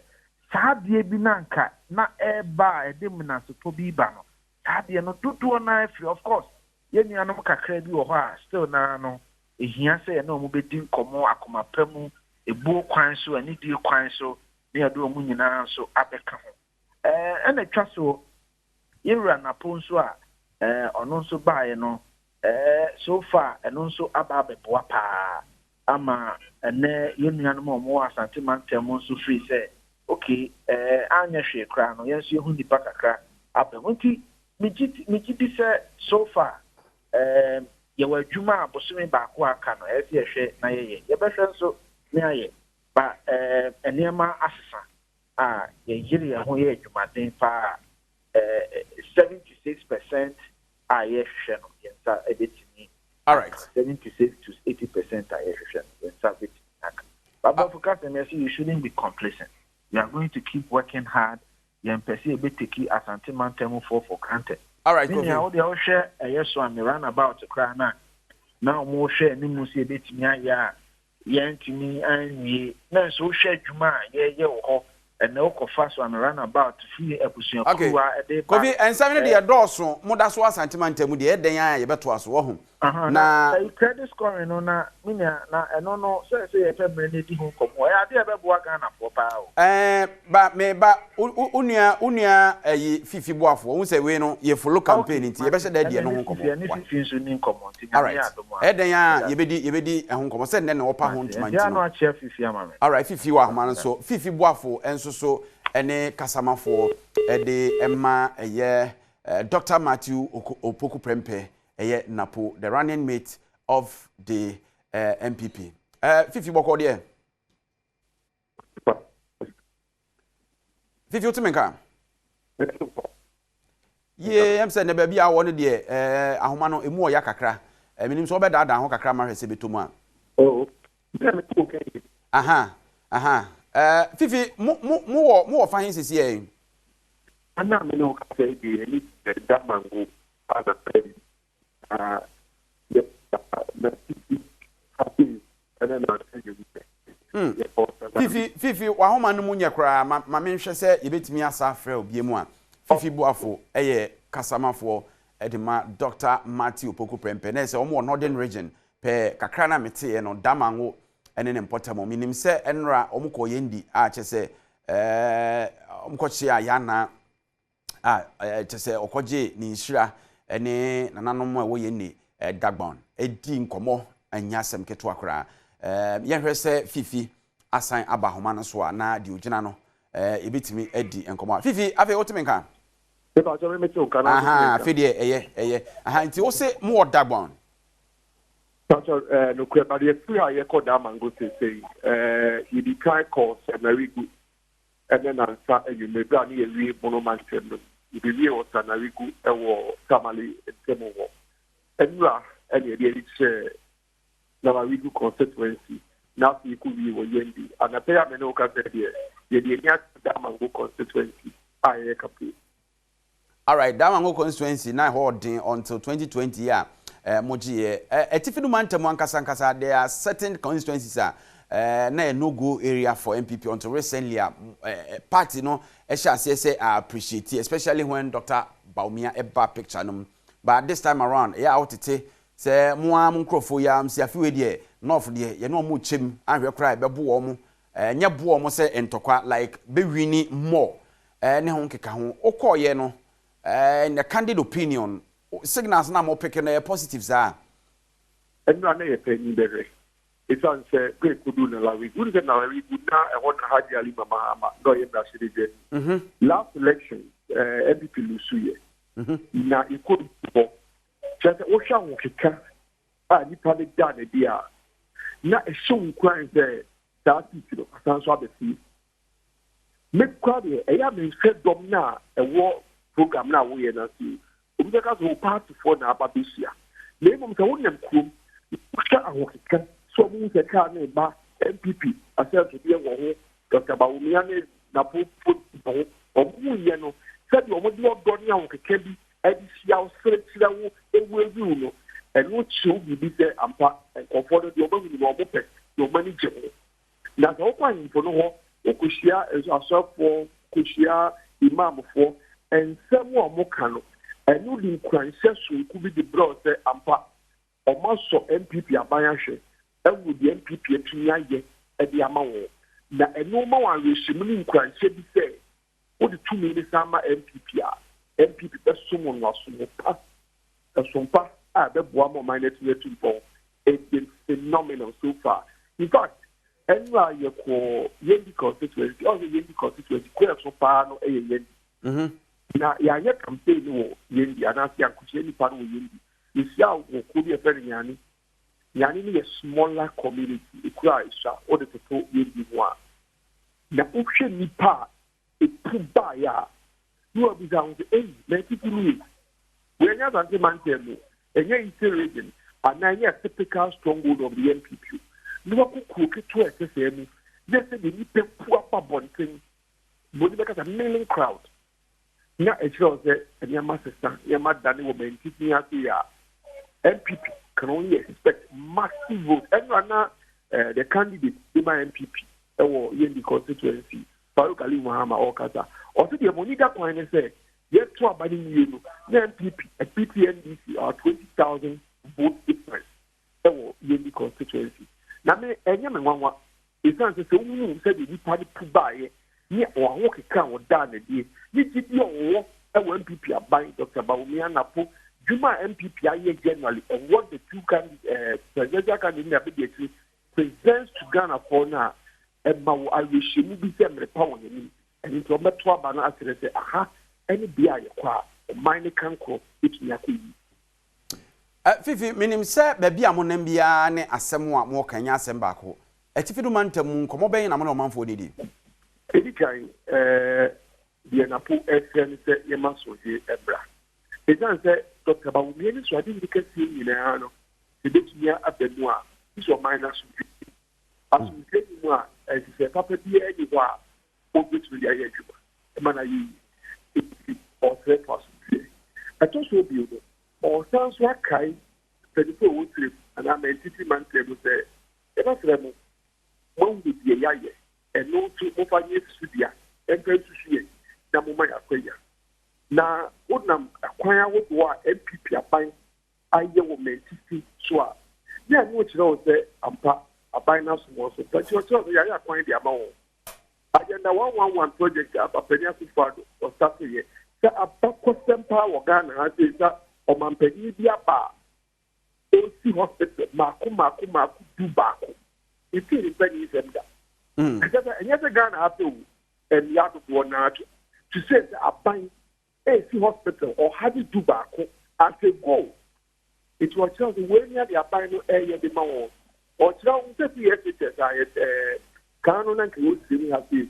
saa adeɛ bi no anka na ɛreba a ɛde menasepɔ bi ba no, saa adeɛ no dodoɔ no ara afiri. Of course, yɛn nuanom kakra bi wɔ hɔ a still no ara no Ehia sɛ yɛne wɔn bedi nkɔmmɔ akoma pa mu, ebuo kwan so, anidie kwan so, na yɛde wɔn nyinaa nso abɛka ho. Ɛna ɛtwa soɔ, yɛn wura Napo nso a ɔno nso baeɛ no, so far ɛno nso aba abɛboa pa ara ama ɛnnɛ yɛn nuanom a wɔwɔ Asante mantam mu nso firi sɛ okay, anyɛ hwee koraa no, yɛn nso yɛhu nnipa kakra aba mu. Nti megye di sɛ so far Ɛɛm, yɛwɔ adwuma a bosome baako a aka no, ɛyɛ sɛ yɛhwɛ na yɛyɛ. Yɛbɛhwɛ nso na yɛayɛ. But ɛɛm, nneɛma asesa a yɛyere yɛn ho yɛ adwumaden paa a, ɛɛ, 76 percent a yɛrehwehwɛ no, yɛn nsa bɛtumi aka. 76 to 80 percent a yɛrehwehwɛ no, yɛn nsa bɛtumi aka. But aborɔfo ka sɛ, yɛse you shouldn't be complacent. We are going to keep working hard Yɛmpɛ sɛ yɛbɛ take Asante mantam mu foɔ for granted. Alright Me nua Kofi. wo deɛ wohwɛ ɛyɛ so a me run about koraa no a na wɔn hwɛ anim sɛ yɛbɛtumi ayɛ a yɛntumi anwie na nso wohwɛ adwuma a yɛyɛ wɔ hɔ ɛnɛ wokɔfa so a me run about firi abusua Okay. kuruwa ɛde ba Kofi, nsɛm no ɛ deɛ ɛdɔɔso, moda so Asante mantam mu deɛ ɛyɛ dɛn ara a yɛbɛtoa so, wahu. Aha, na Na. ɛyi credit scoring no na me nua na ɛno no sɛ sɛ yɛpɛ mmerɛ no adi ho nkɔmmɔ ɛyɛ adeɛ a ɛbɛboa Ghanafoɔ paa o. Ɛɛ ba me ba wo wo wo nua wo nua ɛyi Fifi Boafo wohu sɛ wei no yɛ follow campaign Okay nti yɛbɛhyɛ mate da adi ɛne ɛno ne ho Fifi nkɔmmɔ ɛne wai. Fifi nso ni nkɔmmɔ nti Nyame Alright yɛ adom a ɛyɛ dɛn ara meda ase. yɛbɛdi yɛbɛdi ɛho nkɔmmɔ sɛ nnɛ na wɔpa ho Mate ntoma nti nti ano no. akyea Fifi ama me. Alright Fifi wɔ ahoma no Meda so Fifi Boafo nso so ɛne kasamafoɔ ɛde ɛma ɛyɛ Doctor Matthew Opoku Prempeh Ɛyɛ Napo, the running mate of the NPP. Fifi bɔkɔ deɛ. Fifi wote me nka? Yie, ɛm sɛ nnɛ baabi a wɔ no deɛ eh, ahoma no emu ɔya kakra. Eh, menim sɛ wobɛdaadaa ho kakra ma hwɛ sɛ ɛbɛtɔ mu a. Oh, Aha, aha. Eh, Fifi, mo, mo, mo wɔ, mo wɔ fa he sisi ɛ? Ana me ne wo kasa yi deɛ yɛne Damango anapa yi na yɛ na fifi happy ɛna na anwummerɛ Hmm. yɛkɔ sɛ Fifi, Fifi, w'ahoma no mu nyɛ koraa. Ma, ma menhwɛ sɛ yɛbɛtumi asa afrɛ wo biom a. Fifi Boafo yɛ kasamafoɔ de ma Doctor Matthew Opoku Prempeh. Na ɛsɛ wɔn wɔ Northern Region. Pɛɛ kakra no a meteeɛ no, Damango ne ne mpɔtam. Menim sɛ ɛnnora wɔn kɔɔ Yendi a kyerɛ sɛ ɛɛ wɔn kɔkyeaa Yana a kyerɛ sɛ ɔkɔgyee ne nhyira ne nananom a ɛwɔ yɛn nne Dagbon di nkɔmmɔ, ɛnyɛ asɛm ketewa koraa. Ɛɛ yɛnhwɛ sɛ Fifi asan aba ahoma no so a na deɛ ogyina no ɛɛ yɛbɛtumi adi nkɔmmɔ a. Fifi, afei wotumi nka? Mepa kyɛ me mete wo nka na wotumi nka. Afei deɛ ɛyɛ ɛyɛ. Aha nti wo se mo wɔ Dagbon? Pakyɛ ɛɛ nokorɛ but yɛfiri a yɛkɔ Damango seesei ɛɛ yɛdi kan kɔ Sanarigu ɛnɛ nansa anwummerɛ berɛ a ne yɛwie Bono mantam no yɛbɛwie wɔ Sanarigu ɛwɔ Tamale ntam hɔ ɛnura ɛne yɛde ani kyerɛɛ Nalarigu constituency na afei yɛkɔ wie wɔ Yendi. Anapa yi a me ne wo kasa yi deɛ, yɛde ani ato Damango constituency a ɛyɛ Kapue. Alright, Damango constituency na ɛhɔ ɔden until 2020 yi a eh, mo gyeeɛ. Eh, Atifi do mantam ankasa ankasa, there are certain constituencies a eh, na yɛ no go area for NPP until recently a eh, party no ɛhyɛ aseɛ sɛ a appreciate, especially when Dr. Bawumia ɛba picture no mu. But this time around, ɛyɛ a wotete Sɛ mo ara mo nkurɔfoɔ yi ara mse afe wei deɛ North deɛ yɛne wɔn rekyɛ mu anhwɛ koraa a ɛbɛbo wɔn ɛnyɛ bo wɔn sɛ ntɔkwa like bɛ wini more ne ho nkekaho. Wokɔɔyɛ no in a candid opinion signals no a mo peke no ɛyɛ positive saa? Ɛnora na yɛ panyin bɛhwɛ ɛsiane sɛ berɛ ɛkɔduu Nalarigu, wonim sɛ Nalarigu na ɛhɔ na Hajji Alima Mahama na ɔyɛ mmarahyɛbadwani. Last election NPP lusuiɛ na yɛkɔduu hɔ Kyerɛ sɛ, wohwɛ ahokeka a nnipa no da no adi a, na ɛhyɛ wo nkuran sɛ saa seat no asan nso aba fie. Me koraa deɛ, ɛyɛ a menhwɛ dɔm no a ɛwɔ program no a woyɛ no ase o. Obi bɛka sɛ, o partyfoɔ na aba bɛhyia. Na mmom sɛ wonam kurom na wohwɛ ahokeka sɛ wɔhu sɛ kaa no reba, NPP ahyɛnsodeɛ wɔ ho, Dɔkta Bawumia ne n'apofoɔ gyina ho, wɔhuiɛ no, sɛdeɛ wɔde ɔdɔ ne ahokeka bi de hyia wo, sere kyerɛ wo, wave wo no, ɛno kyerɛ wo biribi sɛ ampa nkurɔfoɔ no deɛ wɔahunu no wɔpɛ na wɔn ani gye ho. Na sɛ wokɔ ahemfo no hɔ, wokɔhyia asɔfoɔ, wokɔhyia imamfoɔ, nsɛm a wɔka no, ɛno de nkuranhyɛ sononko bi de brɛ wo sɛ ampa wɔasɔ NPP aban ahwɛ ahu deɛ NPP atumi ayɛ de ama wɔn. Na ɛno ma wɔn awerɛhyɛmu ne nkuranhyɛ bi sɛ Wode tumi no san ma NPP a, NPP bɛsom wɔn wɔ asom pa, ɛsom pa a ɛbɛboa ma ɔman no atumi atu mpɔn. It's been phenomenal so far. In fact, ɛnora yɛkɔɔ Yendi constituency, ɔn sɛ Yendi constituency kuro ɛso paa no ɛyɛ Yendi. Na yɛanyɛ campaign no wɔ Yendi anaasɛ yɛankɔhyia nnipa no wɔ Yendi. Yɛhyia wɔ kuro bi a yɛfrɛ no Nyane. Nyane no yɛ smaller community, ekuro a esua wode toto Yendi ho a. Na wohwɛ nnipa a epu baeɛ a, na wabisa ho sɛ, Ei, m'atifi nie? Wei ɛnyɛ Asante mantam mu, ɛnyɛ Eastern Region, anaa ɛnyɛ a typical stronghold of the NPP o. Na wakɔ kuro ketewa a ɛte saa mu, na sɛdeɛ nnipa pu aba abɔnten, buroni bɛka sɛ milling crowd. Na ɛkyerɛ wo sɛ nneɛma sesa, nneɛma dane wɔ mantifi ase yi a, NPP can only expect massive vote. Ɛno na eh, the candidate de ma NPP ɛwɔ Yendi constituency, Farouk Aliu Mahama ɔrekasa. Ɔse deɛ mo ani da kwan ne sɛ yɛto aba no nwie no na NPP ɛpiti NDC our 20,000 vote difference wɔ Yendi constituency. Na me ɛnyɛ me nwanwa ɛsiane sɛ sɛ wohuu sɛdeɛ nnipa no pu baeɛ ne wɔn ahokeka a wɔdaa no adie ne gyidie a wɔwɔ wɔ NPP aban Dr. Bawumia Napo dwuma a NPP ayɛ generally and what the two candidate, eh, presidential candidate ne abɛdi akyire presents to Ghanafoɔ no a ɛma wo awerɛhyɛmu bi sɛ mmerɛ pa wɔ n'anim. Ɛno nti wɔbɛto aba no akyerɛ sɛ aha ne bea a yɛkɔ a ɔman no kankorɔ bɛtumi akɔ yie. Fifi, menim sɛ baabi a monam biara ne asɛm a moreka nyɛ asɛm baako. Atifi do mantam mu, nkɔmmɔ bɛn na mo ne ɔmanfoɔ didi? Ɛdi kan, deɛ Napo resrɛ ne sɛ yɛmma asomdwoeɛ mmra. Ɛsiane sɛ Dɔkta Bawumia anisoadehunu kɛseɛ nyinaa no, sɛ ɛbɛtumi aba mu a, gye sɛ ɔman no asomdwoeɛ. Asomdwoeɛ nni mu a, nhyehyɛeɛ papa biara nni hɔ a wɔbɛtumi de ayɛ adwuma ma no ayɛ yie. Enti ɔresrɛ for asomdwoeɛ. Ɛtɔ so bio no, ɔresan nso akae mpanyinfoɔ a ɛwɔ Tirem anaa Mantiti mantam mu sɛ, Yɛbɛsrɛ mo, moahunu deɛ yɛayɛ, ɛno nso momfa nyɛ susudua mfa nsusu yɛn na momma yɛn akwanya. Na wonam akwan ahodoɔ a NPP aban ayɛ wɔ Mantiti so a, na ɛno rekyerɛ wo sɛ ampa aban no asom wɔn so. Nti ɔkyerɛ wo sɛ yɛayɛ akwan de ama wɔn. Agenda 111 project a Papanin Akufo Addo ɔstarteeɛ sɛ abakɔsɛm paa wɔ Ghana ha sei sɛ ɔmanpanin bi aba a ɔresi hospital mmaako mmaako mmaako 11. Metee ne mpaninsɛm da. Ɛkyɛ sɛ ɛnyɛ sɛ Ghana ha pɛ o, mmea dodoɔ no ara to to say sɛ aban resi hospital 111 as a goal. Nti ɔkyerɛ wo sɛ wei ne adeɛ aban no reyɛ de ma wɔn. Ɔkyerɛ wo sɛ free SHS a yɛ ɛɛ kan no na nka ɛwɔ sirem ha sei.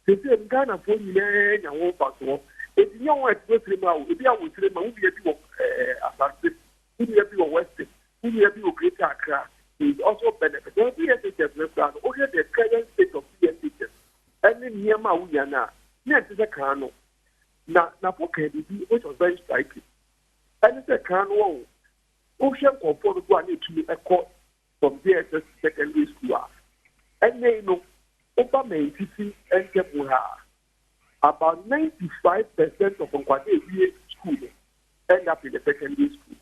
Seesei no Ghanafoɔ nyinaa nya ho mfasoɔ. Enti nyɛ wɔn a ɛte wɔ sirem ha o, ebi a wɔ sirem a wo nua bi wɔ ɛɛ Asante, wo nua bi wɔ Western, wo nua bi wɔ Greater Accra, he is also benefit. Na free SHS no koraa no, wohwɛ the current state of free SHS ɛne nneɛma a wonya no a, na ɛnte sɛ kan no. Na Nafo kaa biribi which was very striking. Ɛne sɛ kan no wɔn, wohwɛ nkurɔfoɔ dodoɔ a na ɛtumi kɔ from JSS to secondary school a, ɛnnɛ yi no, woba Mantifi ntam ha a, about 95% of nkwadaa a ɛwie school no end up in the secondary school.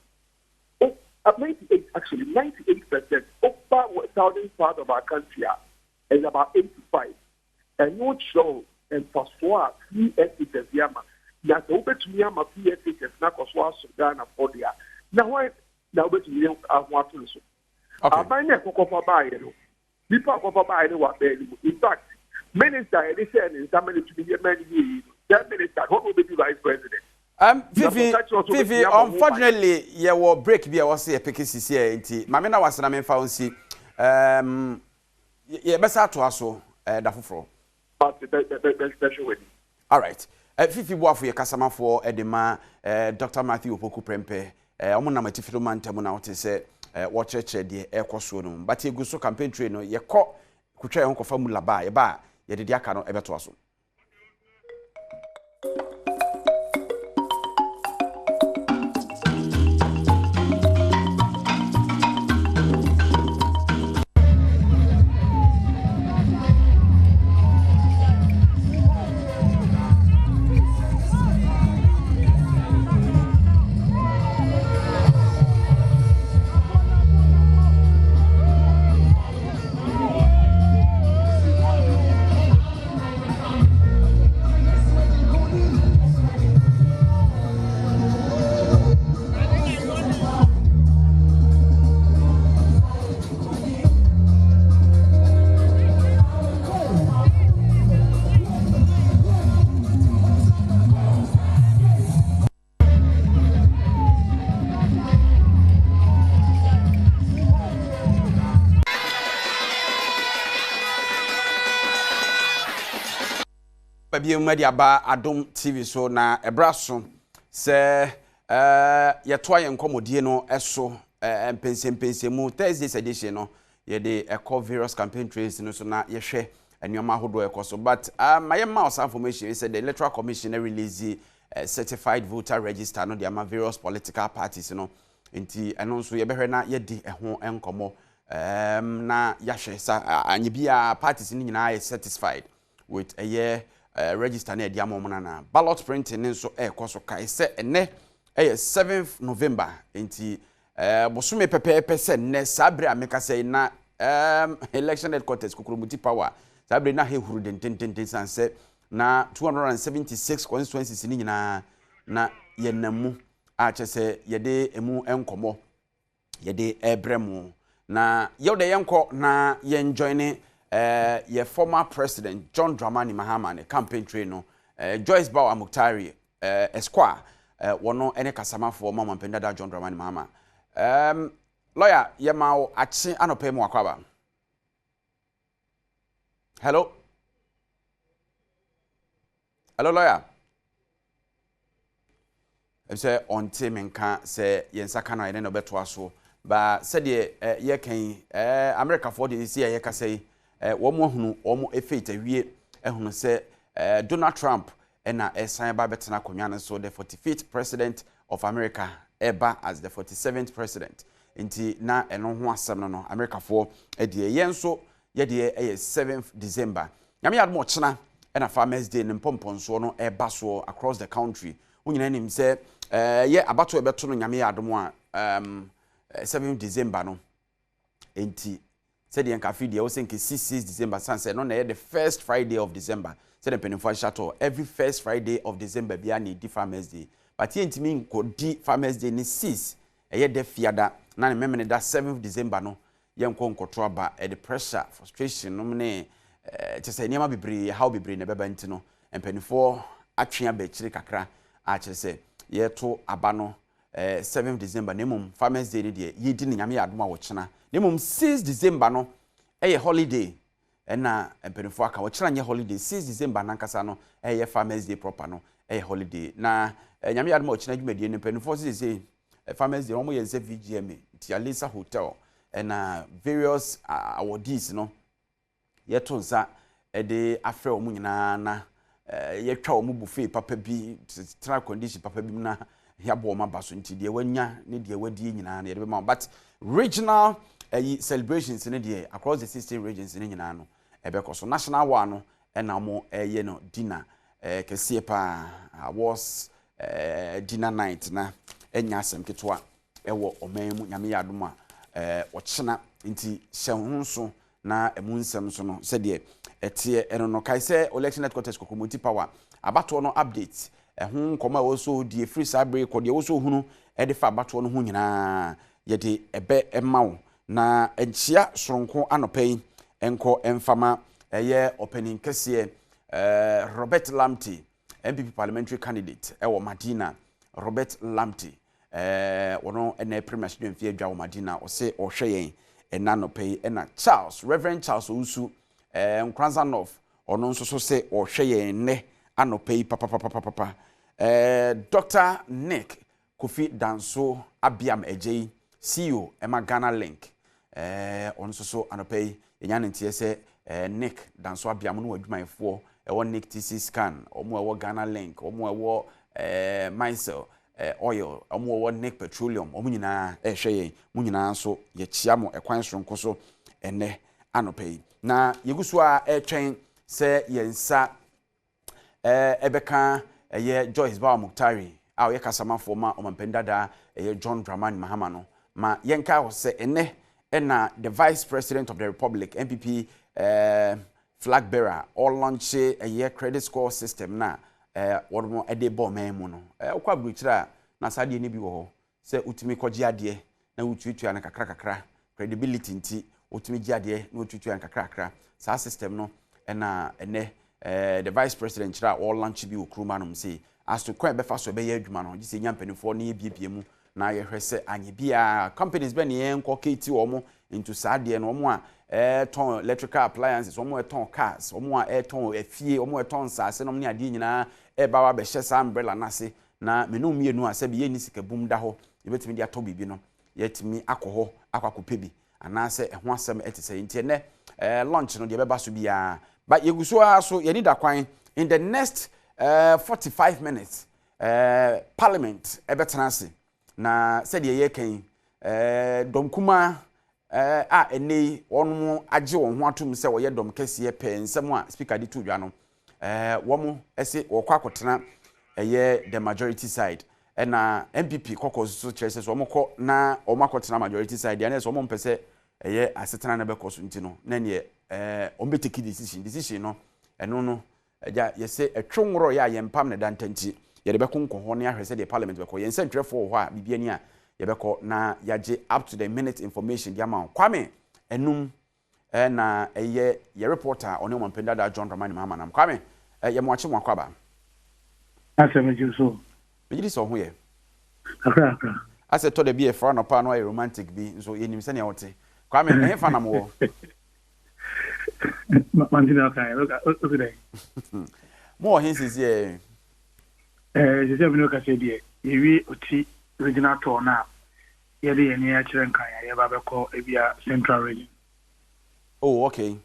Oh, 98 actually, 98%. Woba southern part of our country a, it's about 85. Ɛno kyerɛ wo mfasoɔ a free SHS de ama. Na sɛ wobɛtumi ama free SHS no akɔ so aso Ghanafoɔ deɛ a, na hwan na wobɛtumi de ho ato no so? Aban no a ɛkɔkɔfa baeɛ no, nipa a ɔkɔfa baeɛ no wɔ aban no mu. In fact, minister a yɛde hyɛɛ ne nsa ma no tumi yɛ ma no yɛɛ yie no, saa minister no, ɔno na ɔbɛdi vice president. Um, Na sɛ Fifi, ɔka kyerɛ wo sɛ Fifi, ɔbɛtumi abɔ ho ban. unfortunately, yɛwɔ break bi a ɛwɔ sɛ yɛpeke sisi ɛ, nti ma me na wase na memfa wo nsi. Um, Yɛbɛsan atoa so da foforɔ. Mate, bɛ, bɛ, bɛ, bɛhwɛ w'anim. Alright. Fifi Boafo yɛ kasamafoɔ de ma Doctor Matthew Opoku Prempeh. Wɔn nam Atifi do mantam na wote sɛ wɔkyerɛkyerɛ deɛ ɛrekɔ soɔ no mu. But yɛgu so campaign trail no, yɛkɔ kotwa yɛn ho kɔfa mula ba a, yɛba a, yɛde deɛ aka no bɛtoa so. Bio mu de aba Adom TV so na ɛberɛ aso sɛ yɛtoa yɛn nkɔmmɔdie no so mpɛnsɛmpɛnsɛmu. Thursday's edition no yɛde ɛkɔ various campaign trails no so na yɛhwɛ nneɛma ahodoɔ ɛkɔ so but ma yɛma wo saa information sɛ the Electoral Commission release certified voter register no de ama various political parties no nti ɛno nso yɛbɛhwɛ na yɛdi ɛho nkɔmmɔ na yɛahwɛ sa anyɛ biara parties no nyinaa yɛ satisfied with ɛyɛ register no a yɛde ama wɔn no anaa. Ballot printing no nso ɛrekɔ so. Kae sɛ ɛnnɛ ɛyɛ seventh November nti bosome pɛpɛɛpɛ sɛ nnɛ saa bere a mekasa yi na election headquarters Kokromoti power saa bere na hehuru dendendenden san sɛ na 276 constituencies no nyinaa na yɛnam mu a kyɛ sɛ yɛde emu nkɔmmɔ yɛde rebrɛ mo. Na yɛw dɛ yɛnkɔ na yɛn joine eh, yɛ former president John Dramani Mahama ne campaign train no. Eh, Joyce Bawah Mogtari eh, Esquire, eh, wɔno ne kasamafoɔ ma ɔmampanin dada John Dramani Mahama. Um, lawyer, yɛma wo akye anɔpa yi mu wakɔ aba. Hello? Hello lawyer. Sɛ ɔnte me nka sɛ yɛn nsa ka no a yɛne no bɛtoa so. Ba sɛdeɛ eh, yɛka yi eh, Amerikafoɔ deɛ sisi a yɛkasa yi eh, wɔn ahunu wɔn fate awie ahunu sɛ eh, Donald Trump ɛna ɛsan ba bɛtena akonnwa no so the 45th president of America ɛba as the 47th president nti na ɛno ho asɛm no no Amerikafoɔ deɛ yɛn nso Yɛ deɛ ɛyɛ seventh December. Nyame yɛ adom ɔkyena ɛna farmers day no mpɔmpɔnsoɔ no ɛba soɔ across the country. Wo nyinaa nim sɛ ɛyɛ abatoɔ ɛbɛto no Nyame yɛ adom a um, seventh December no. Enti sɛdeɛ nka afe deɛ wosɛ nka ɛsi six December sane sɛ ɛno na ɛyɛ the first Friday of December sɛdeɛ mpanimfoɔ ahyehyɛ atɔ every first Friday of December biara na ɛdi farmers day but yɛntumi nkɔdi farmers day ne six ɛyɛ da fiada na ne memeneda seventh December no. yɛnkɔ nkɔto aba. Ɛde pressure, frustration nom ne kyerɛ sɛ nneɛma bebree, ɛhaw bebree na ɛbɛba nti no, mpanimfoɔ atwe aba akyire kakra a kyerɛ sɛ yɛto aba no 7 December, na mmom Farmers Day no deɛ yɛdi no Nyame yɛ adom a wɔkyena, na mmom 6 December no ɛyɛ holiday. Ɛna mpanimfoɔ aka wɔkyena nyɛ holiday, 6 December nankasa no ɛyɛ Farmers Day proper no, ɛyɛ holiday. Na Nyame yɛ adom a wɔkyena dwumadie no, mpanimfoɔ sɛ sɛ Farmers Day wɔn yɛ nsɛ VGMA nti Alisa Hotel ɛna various awardees no yɛto nsa ɛde afrɛ wɔn nyinaa na yɛtwa wɔn buffet papa bi, tena condition papa bi mu na yɛabɔ wɔn aba so. Nti deɛ wanya ne deɛ wadie nyinaa no yɛde bɛma wɔn, but regional ɛyi celebrations ne deɛ across the 16 regions ne nyinaa no ɛbɛkɔ so. National one no ɛna wɔn ɛyɛ no dinner kɛseɛ paa, awards dinner night, na ɛnya asɛm ketewa ɛwɔ ɔman mu. Nyame yɛ adom a ɔkyena nti hyɛ ho nso na ɛmu nsɛm so no sɛdeɛ ɛteɛ ɛno no. Kae sɛ election headquarters Kokromoti Power abatoɔ no update, ɛho nkɔmɔ a ɛwɔ so deɛ firi saa bere kɔ, deɛ ɛwɔ so hunu ɛde fa abatoɔ no ho nyinaa yɛde ɛbɛ ɛma wo. Na nkyia soronko anɔpa yi nkɔ mfama ɛyɛ ɔpanin kɛseɛ Robert Lamptey, NPP parliamentary candidate ɛwɔ Madina. Robert Lamptey wɔno ɛna ɛpere mmarahyɛdwamfie adwa wɔ Madina, ɔsɛ ɔhwɛ yɛn ɛna anɔpa yi. Ɛna Charles, Reverend Charles Owusu, Nkoranza North, ɔno nso so sɛ ɔhwɛ yɛn nnɛ anɔpa yi papapapapapa. Dr Nick Kofi Danso Abiam Agyei, CEO ɛma Ghana Link, ɔno nso so anɔpa yi yɛnya ne nteɛ sɛ Nick Danso Abiam no wɔ adwumayɛfoɔ ɛwɔ Nick TC Scan, wɔn a ɛwɔ Ghana Link, wɔn a ɛwɔ Micel Oil, wɔn a wɔwɔ Nick Petroleum, wɔn nyinaa ɛrehwɛ yɛn. Mo nyinaa nso yɛkyia mo ɛkwan soronko so ɛnɛ anɔpa yi. Na yɛgu so a ɛretwɛn sɛ yɛn nsa ɛbɛka ɛyɛ Joyce Bawa Mogtari a ɔyɛ kasamafoɔ ma ɔmampanin dadaa ɛyɛ John Dramani Mahama no. Ma yɛnka hɔ sɛ ɛnɛ ɛna the Vice President of the Republic, NPP flag bearer, ɔlaunch ɛyɛ credit score system na wɔn ɛde bɔ ɔman mu no. Wokɔ aburokyire a, na saa adeɛ no bi wɔ hɔ sɛ wotumi kɔgye adeɛ na wotuatua no kakra kakra, credibility nti wotumi gye adeɛ na wotuatua no kakra kakra. Saa system no ɛna ɛnɛ the Vice President kyerɛ a ɔlaunch bi wɔ kurom anom sei. As to kwan ɛbɛfa so ɛbɛyɛ adwuma no, gye sɛ nya mpanimfoɔ na yɛbiebie mu na yɛhwɛ sɛ anyɛ biara companies bɛ ne yɛn nkɔ keti wɔn into saa adeɛ no, wɔn a ɛtɔn electrical appliances, wɔn a ɛtɔn cars, wɔn a ɛtɔn afie, wɔn a ɛtɔn nsaase nom ne adeɛ nyinaa ɛba wa bɛhyɛ saa umbrella n'ase, na mene mmienu a sɛbi yɛnni sika bum da hɔ yɛbɛtumi de atɔ biribi no, yɛtumi akɔ hɔ akɔ akɔpɛ bi anaasɛ ɛho asɛm ɛte sɛ. Nti ɛnɛ launch no deɛ ɛbɛba so biara but yɛgu so ara so yɛni da kwan in the next 45 minutes Parliament ɛbɛtena ase. Na sɛdeɛ yɛreka yi, dɔm kumaa a ɛnɛ yi wɔn agye wɔn ho atom sɛ wɔyɛ dɔm kɛseɛ pɛɛ nsɛm a Speaker de to dwa no, wɔn ɛsɛ wɔkɔ akɔtena ɛyɛ the majority side, ɛna NPP kɔkɔ nso kyerɛ sɛ wɔn kɔ na wɔn akɔtena majority side deɛ, ɛna sɛ wɔn mpɛ sɛ ɛyɛ asetena no bɛkɔ so nti no, na neɛ wɔn bɛ take decision no. Ɛno no agya yɛsɛ ɛtwe nworɔ yɛ a yɛn pam ne da ntanti yɛde bɛko nkɔ hɔ ne ahwɛ sɛdeɛ Parliament bɛkɔ. Yɛn nsɛntwerɛfoɔ wɔ hɔ a biribi ani a yɛbɛkɔ na yɛagye up to the minute information de ama wo. Kwame Enum ɛna ɛyɛ yɛ reporter a ɔne ɔmampanin dada John Dramani Mahama nam. Kwame, yɛ mo akye, mo akɔ aba. Asɛ megye so. Megye di sɛ ɔho yɛ. Kakra kakra. Asɛ tɔ da bi ɛfra anɔpa no ayɛ romantic bi nso yɛnim sɛnea wote. Kwame, ɛhe fa na mowɔ? Mante na ɔka yɛ ɔsi dɛ. Mowɔ he sisi ɛ? Sisi a mi ne ɔka sɛ deɛ yɛwie Oti Regional tour no a, yɛde yɛn ani akyerɛ Nkran a yɛba bɛkɔ ebia Central Region. Oh, okay.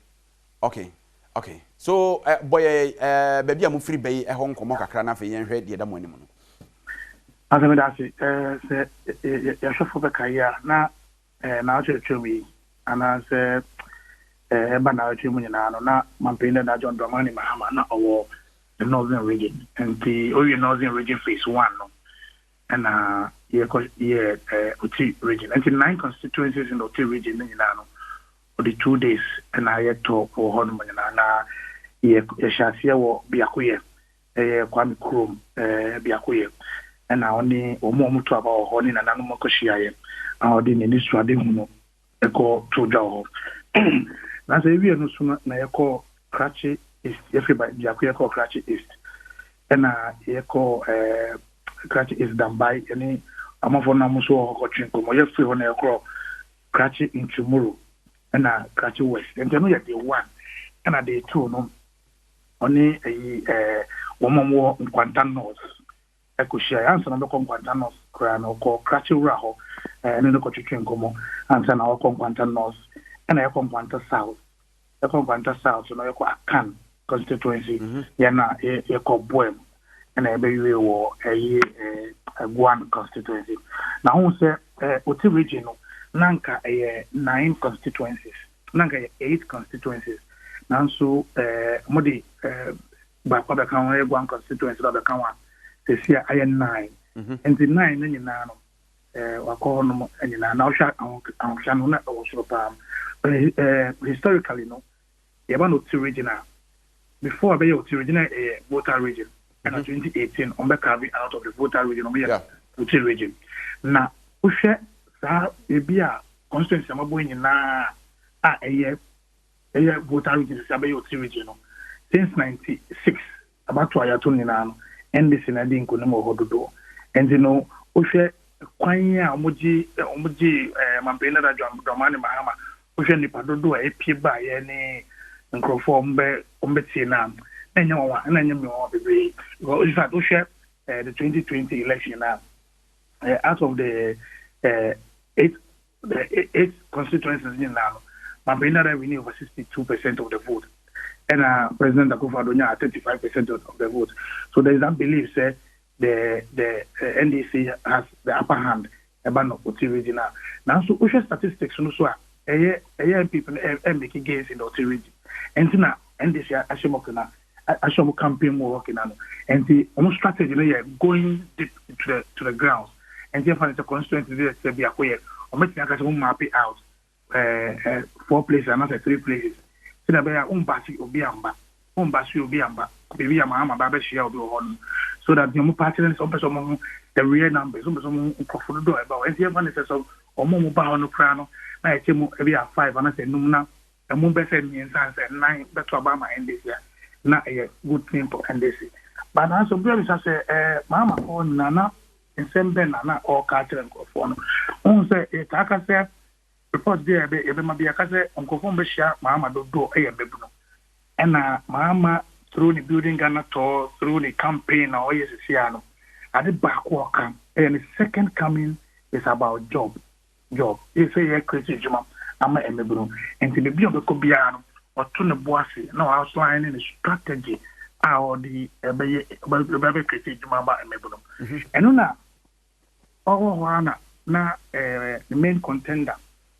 So bɔ yɛ baabi a mofiri bɛyi ɛhɔ nkɔmmɔ kakra na afei yɛnhwɛ deɛ ɛda mo anim no. Asɛ meda ase. Sɛ yɛhwɛfo bɛka yi a, na n'akyerɛkyerɛ mu yi anaasɛ ɛba n'akyerɛ mu nyinaa no, na mampanyin dada John Dramani Mahama na ɔwɔ the Northern Region. Nti owie Northern Region phase one no, ɛna yɛkɔ yɛ Oti Region. Nti nine constituencies in the Oti Region no nyinaa no, ɔde 2 days ɛna yɛtɔ wɔ hɔ nom nyinaa. Na yɛ yɛhyɛ aseɛ wɔ Biakoyɛ, ɛyɛ Kwame kurom Biakoyɛ, ɛna ɔne wɔn a wɔto aba wɔ hɔ ne nananom akɔhyiaeɛ a ɔde n'ani so ade hu no. ɛkɔ to dwa wɔ hɔ. Na sɛ ewie no so no na yɛkɔ Krachi East, yɛfiri ba biako yɛkɔ Krachi East, ɛna yɛkɔ ɛɛ Krachi East Dambai, yɛne amanfoɔ no a wɔn nso wɔ hɔ kɔtwe nkɔmmɔ. Yɛfiri hɔ na yɛkɔ Krachi Nchumuru ɛna Krachi West. Nti ɛno yɛ day one, ɛna day two no ɔne ɛyi ɛɛ wɔn a wɔwɔ Nkwanta North kɔhyiae. Ansa na ɔbɛkɔ Nkwanta North koraa no, ɔkɔɔ Krakye Wura hɔ ne no kɔtwetwee nkɔmmɔ ansa na ɔrekɔ Nkwanta North. Ɛnna yɛkɔ Nkwanta South. Yɛkɔ Nkwanta South no, yɛkɔ Akan constituency, yɛn na yɛkɔ Buem, ɛnna yɛbɛwie wɔ ɛyi Guan constituency. Na wohu sɛ Oti region no, na anka ɛyɛ nine constituencies, na anka ɛyɛ eight constituencies, nanso wɔde baako abɛka ho, ɛyɛ Guan constituency no abɛka ho a, seesei a ayɛ nine. Nti nine no nyinaa no, wakɔ hɔnom nyinaa. Na wohwɛ ahohwɛ no, na ɛwɔ soro paa. Historically no, yɛba no Oti region a, before ɛbɛyɛ Oti region na ɛyɛ Volta region. Ɛna 2018, wɔn bɛ carve out of the Volta region, wɔn yɛ Oti region. Na wohwɛ saa ebi a constituency a wɔabɔ nyinaa a ɛyɛ ɛyɛ Volta region sisi abɛyɛ Oti region no, since 96 abatoɔ a yɛato no nyinaa no, NDC na adi nkonim wɔ hɔ dodoɔ. Nti no, wohwɛ kwan a wɔgye wɔgye ɛɛ Mampanyin Dada John Dramani Mahama, wohwɛ nnipa dodoɔ a epie baeɛ ne nkurɔfoɔ a wɔbɛ wɔbɛtie no a, na ɛnyɛ nwanwa, na ɛnyɛ me nwanwa bebree. Because in fact, wohwɛ ɛɛ the 2020 election a, ɛɛ out of the ɛɛ eight The eight constituencies nyinaa no, Mampanyin Dada winning over 62% of the vote, ɛna President Akufo-Addo nyaa 35% of the vote. So there is that belief sɛ the NDC has the upper hand ɛba no Oti region a. Nanso wohwɛ statistics no so a, ɛyɛ ɛyɛ NPP no ɛ make gains in the Oti region. Ɛnti na NDC ahyɛ mu kena, ahyɛ wɔn campaign mu wɔ hɔ kena no. Ɛnti wɔn strategy no yɛ going deep to the grounds. Ɛnti yɛmfa no sɛ constituency bi yɛ sɛ biako yɛ, wɔbɛtumi aka sɛ wɔn map out ɛɛ four places anaasɛ three places sɛdeɛ ɛbɛyɛ a womba se obi amba, womba se obi amba, baabi a Mahama ba abɛhyia obi wɔ hɔ nom so that deɛ wɔn pɛ akyerɛ ne sɛ wɔn pɛ sɛ wɔn ho the real numbers, wɔn pɛ sɛ wɔn ho nkurɔfo dodoɔ a ɛba hɔ. Ɛnti yɛmfa no sɛ sɛ wɔn a wɔba hɔ no koraa no na yɛkyɛ mu ebi a five anaasɛ num na Ɛmu bɛsɛ mmiɛnsa ansa nnan bɛto aba ama NDC a, na ɛyɛ good thing for NDC. But nanso obi abisa sɛ, eh, Mahama kɔ hɔ nyinaa na nsɛm bɛn na na ɔreka akyerɛ nkurɔfoɔ no? Wohu sɛ yɛtaa ka sɛ report bi a yɛbɛ yɛbɛma bi yɛka sɛ nkurɔfoɔ a wɔbɛhyia Mahama dodoɔ yɛ mmabunu. Ɛna Mahama through ne Building Ghana tour, through ne campaign a ɔyɛ sisi ara no, ade baako a ɔka ɛyɛ ne second coming is about job. Job, eye sɛ yɛ create adwuma ama mmabunu, nti baabi a ɔbɛkɔ biara no ɔto ne bo ase na ɔ outline ne strategy a ɔde ɛbɛyɛ ɔbɛ bɛ create adwuma ama mmabunu. Ɛno na ɔwɔ hɔ ara na na ne main contender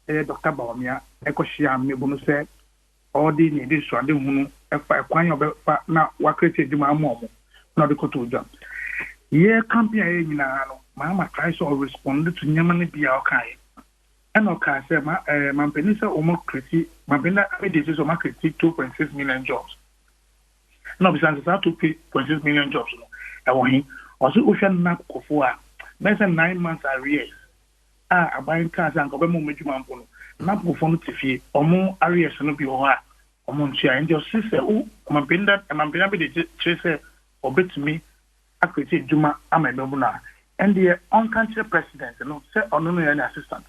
ɛyɛ Doctor Bawumia ɛkɔ hyia mmabunu sɛ ɔde ne anisoadehunu fa ɛkwan a ɔbɛfa na wakreti adwuma ama wɔn na ɔde kɔtoo dwa. Yɛ campaign a yɛyɛ nyinaa no, Mahama try sɛ ɔrespond to nneɛma no bi a ɔkaeɛ. Ɛna ɔkaa sɛ ma ɛɛ mampanin sɛ wɔn akreti, mampanin abɛdi akyire sɛ wɔn akreti 2.6 million jobs. Ɛna ɔbisa no sɛ saa 2.6 million jobs no ɛwɔ he? Ɔse wohwɛ NABCOfoɔ a, bɛyɛ sɛ nine months arrears a aban kaa sɛ anka ɔbɛma wɔn adwuma mpo no, na nkurɔfoɔ no te fie. Wɔn arrears no bi wɔ hɔ a wɔntua. Enti ɔse sɛ wo ɔmanpanin da ɔmanpanin abɛdi akyire sɛ ɔbɛtumi acreate adwuma ama mmabunu a, ɛndeɛ ɔnka nkyerɛ president no sɛ ɔno no yɛ ne assistant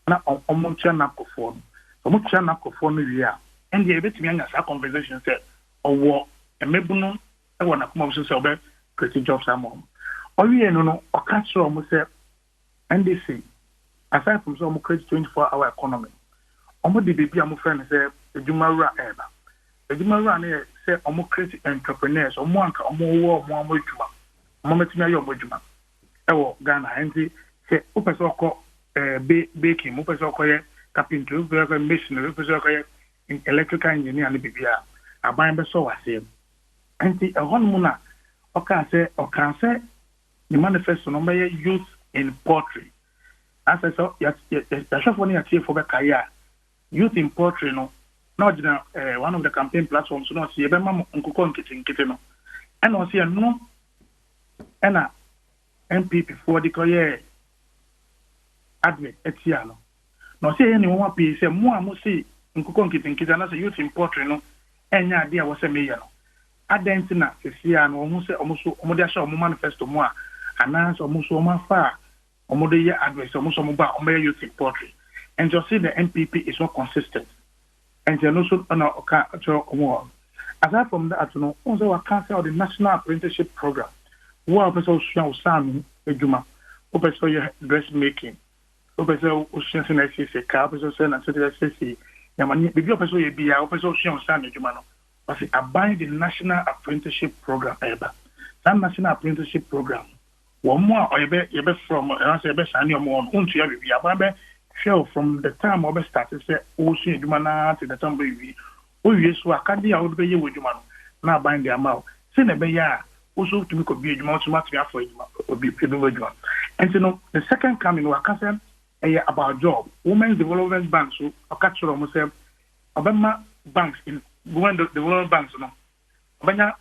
na wɔntua NABCOfoɔ no. Sɛ wɔtua NABCOfoɔ no wie a, ɛndeɛ yɛbɛtumi anya saa conversation sɛ ɔwɔ mmabunu wɔ n'akoma mu so sɛ ɔbɛ create jobs ama wɔn. Ɔwiee no no, ɔka kyerɛɛ wɔn sɛ NDC, aside from sɛ wɔn create 24 hour economy no, wɔn de biribi a wɔn frɛ no sɛ adwuma wura ɛreba. Adwuma wura no yɛ sɛ wɔn create entrepreneurs, wɔn anka wɔn wɔ wɔn wɔn adwuma, wɔn bɛtumi ayɛ wɔn adwuma ɛwɔ Ghana. Ɛnti sɛ wopɛ sɛ ɔkɔ ɛɛ baking, wopɛ sɛ ɔkɔyɛ carpentry, wopɛ sɛ ɔkɔyɛ masonry, wopɛ sɛ ɔkɔyɛ electrical engineer ne biribi a, aban bɛsɔ wɔ aseɛ. Ɛnti ɛhɔ nom na ɔkaa sɛ ɔkaa sɛ Ne manifesto no bɛyɛ Youth in Poultry. Na sɛ sɛ yɛahwɛfoɔ ne yɛatiefoɔ bɛkae a, Youth in Poultry no, na ɔgyina eh, one of the campaign platforms so na ɔse yɛbɛma mo nkokɔ nketenkete no. Ɛna ɔse ɛno ɛna NPP foɔ de kɔyɛɛ advert atia no. Na ɔse ɛyɛ ne nwanwa pii sɛ mo a mose nkokɔ nketenkete anaasɛ youth in poultry no ɛnyɛ adeɛ a ɛwɔ sɛ meyɛ no, adɛn nti na seesei ara no wɔhu sɛ wɔn nso wɔde ahyɛ wɔn manifesto mu a anaasɛ wɔn nso wɔn afa a wɔde yɛ advert sɛ wɔn nso wɔba a wɔbɛyɛ youth in poultry. Ɛnti ɔse the NPP is not consistent. Ɛnti ɛno nso na ɔka kyerɛ wɔn wɔ hɔ. Aside from that no, wohu sɛ waka sɛ ɔde National Apprenticeship Program, wo a wopɛ sɛ wosua wo saano adwuma, wopɛ sɛ woyɛ dressmaking, Wopɛ sɛ wosua sɛnea yɛsiesie kaa, wopɛ sɛ wosua sɛnea yɛsiesie nneɛma, biribi a wopɛ sɛ woyɛ biara, wopɛ sɛ wosua wo nsa ano adwuma no, wɔse aban de National Apprenticeship Program reba. Saa National Apprenticeship Program no, wɔn a yɛbɛ yɛbɛfrɛ wɔn anaasɛ yɛbɛsaane wɔn wɔ no, wontua biribi. Aban bɛhwɛ wo from the time a wobɛstarte sɛ woresua adwuma no ara to the time wobɛwie. Wowie so a, akadeɛ a wode bɛyɛ w'adwuma no, na aban de ama wo sɛnea ɛbɛyɛ a wo nso wotumi kɔbue adwuma, wotumi atumi afa adwuma, obi ebinom adwuma. Nti no, the second coming no, waka sɛ ɛyɛ about job. Women's Development Bank so, ɔka kyerɛ wɔn sɛ ɔbɛma banks in Women Development Banks no, ɔbɛnya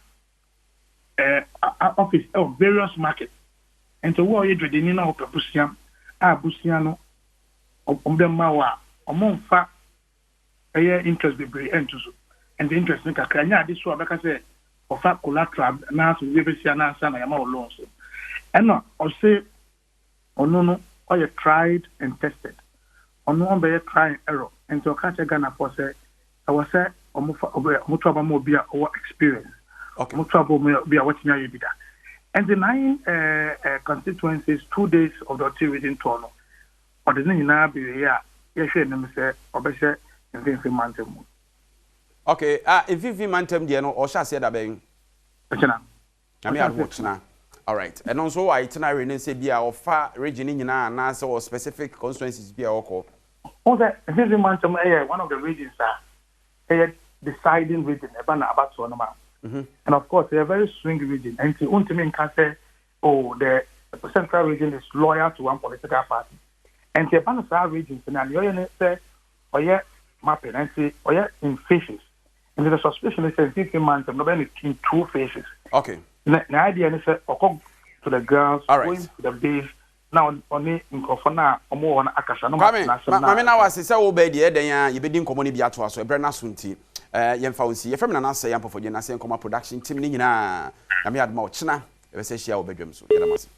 eh, office ɛwɔ various markets. Nti wo a ɔyɛ dwadini na ɔpɛ bosea a bosea no wɔn bɛma wo a, wɔn mfa ɛyɛ interest bebree ɛnto so. Ɛnti interest no kakra ɛnyɛ ade so a ɔbɛka sɛ ɔfa collateral anaasɛ biribi bɛsi anaasa na yɛama wo loan so. Ɛna ɔse ɔno no ɔyɛ tried and tested. Ɔno ɔmbɛyɛ try and error. Ɛnti ɔka kyerɛ Ghanafoɔ sɛ ɛwɔ sɛ ɔmo fa ɔmo to aba ma obi a ɔwɔ experience. Ɔmo to aba ma obi a watumi ayɛ bi da. Ɛnti nine eh, constituencies, 2 days of the Oti region tour no, ɔde ne nyinaa bɛwieɛ a, yɛhwɛ anim sɛ ɔbɛhyɛ Mfimfini Mantam mu. Okay, ah, Mfimfini Mantam deɛ no, ɔhyɛ aseɛ da bɛn? Ɔkyena. Nyame adom ɔkyena. Alright, ɛno nso wɔ itinerary no sɛ bi a ɔfa region no nyinaa anaasɛ wɔ specific constituencies bi a ɔkɔ? Wohu sɛ Mfimfini Mantam yɛ one of the regions a ɛyɛ deciding region ɛba na abatoɔ no ma. And of course ɛyɛ very swing region, ɛnti wontumi nka sɛ oh the central region is loyal to one political party. Ɛnti ɛba no saa regions no a, nea ɔyɛ ne sɛ ɔyɛ mapping, ɛnti ɔyɛ in phases. Nti the suspicion is sɛ Mfimfini Mantam no ɔbɛyɛ no in two phases. Na ne idea ne sɛ ɔkɔ to the grounds, going to the base, na ɔne nkurɔfoɔ no a wɔwɔ hɔ no akasa na Kwame, wɔatena asɛm no ma me a na wase sɛ wo bɛɛ deɛ ɛdɛn a yɛbɛdi nkɔmmɔ no bi atoa so, ɛberɛ no aso nti eh, yɛmfa wo nsi. Yɛfrɛ me Nana Asɛe Ampɔfɔdwe Nase Nkɔma Production team no nyinaa. Nyame adom a ɔkyena yɛbɛsɛ ahyia wɔ badwam so. Yɛda mo ase.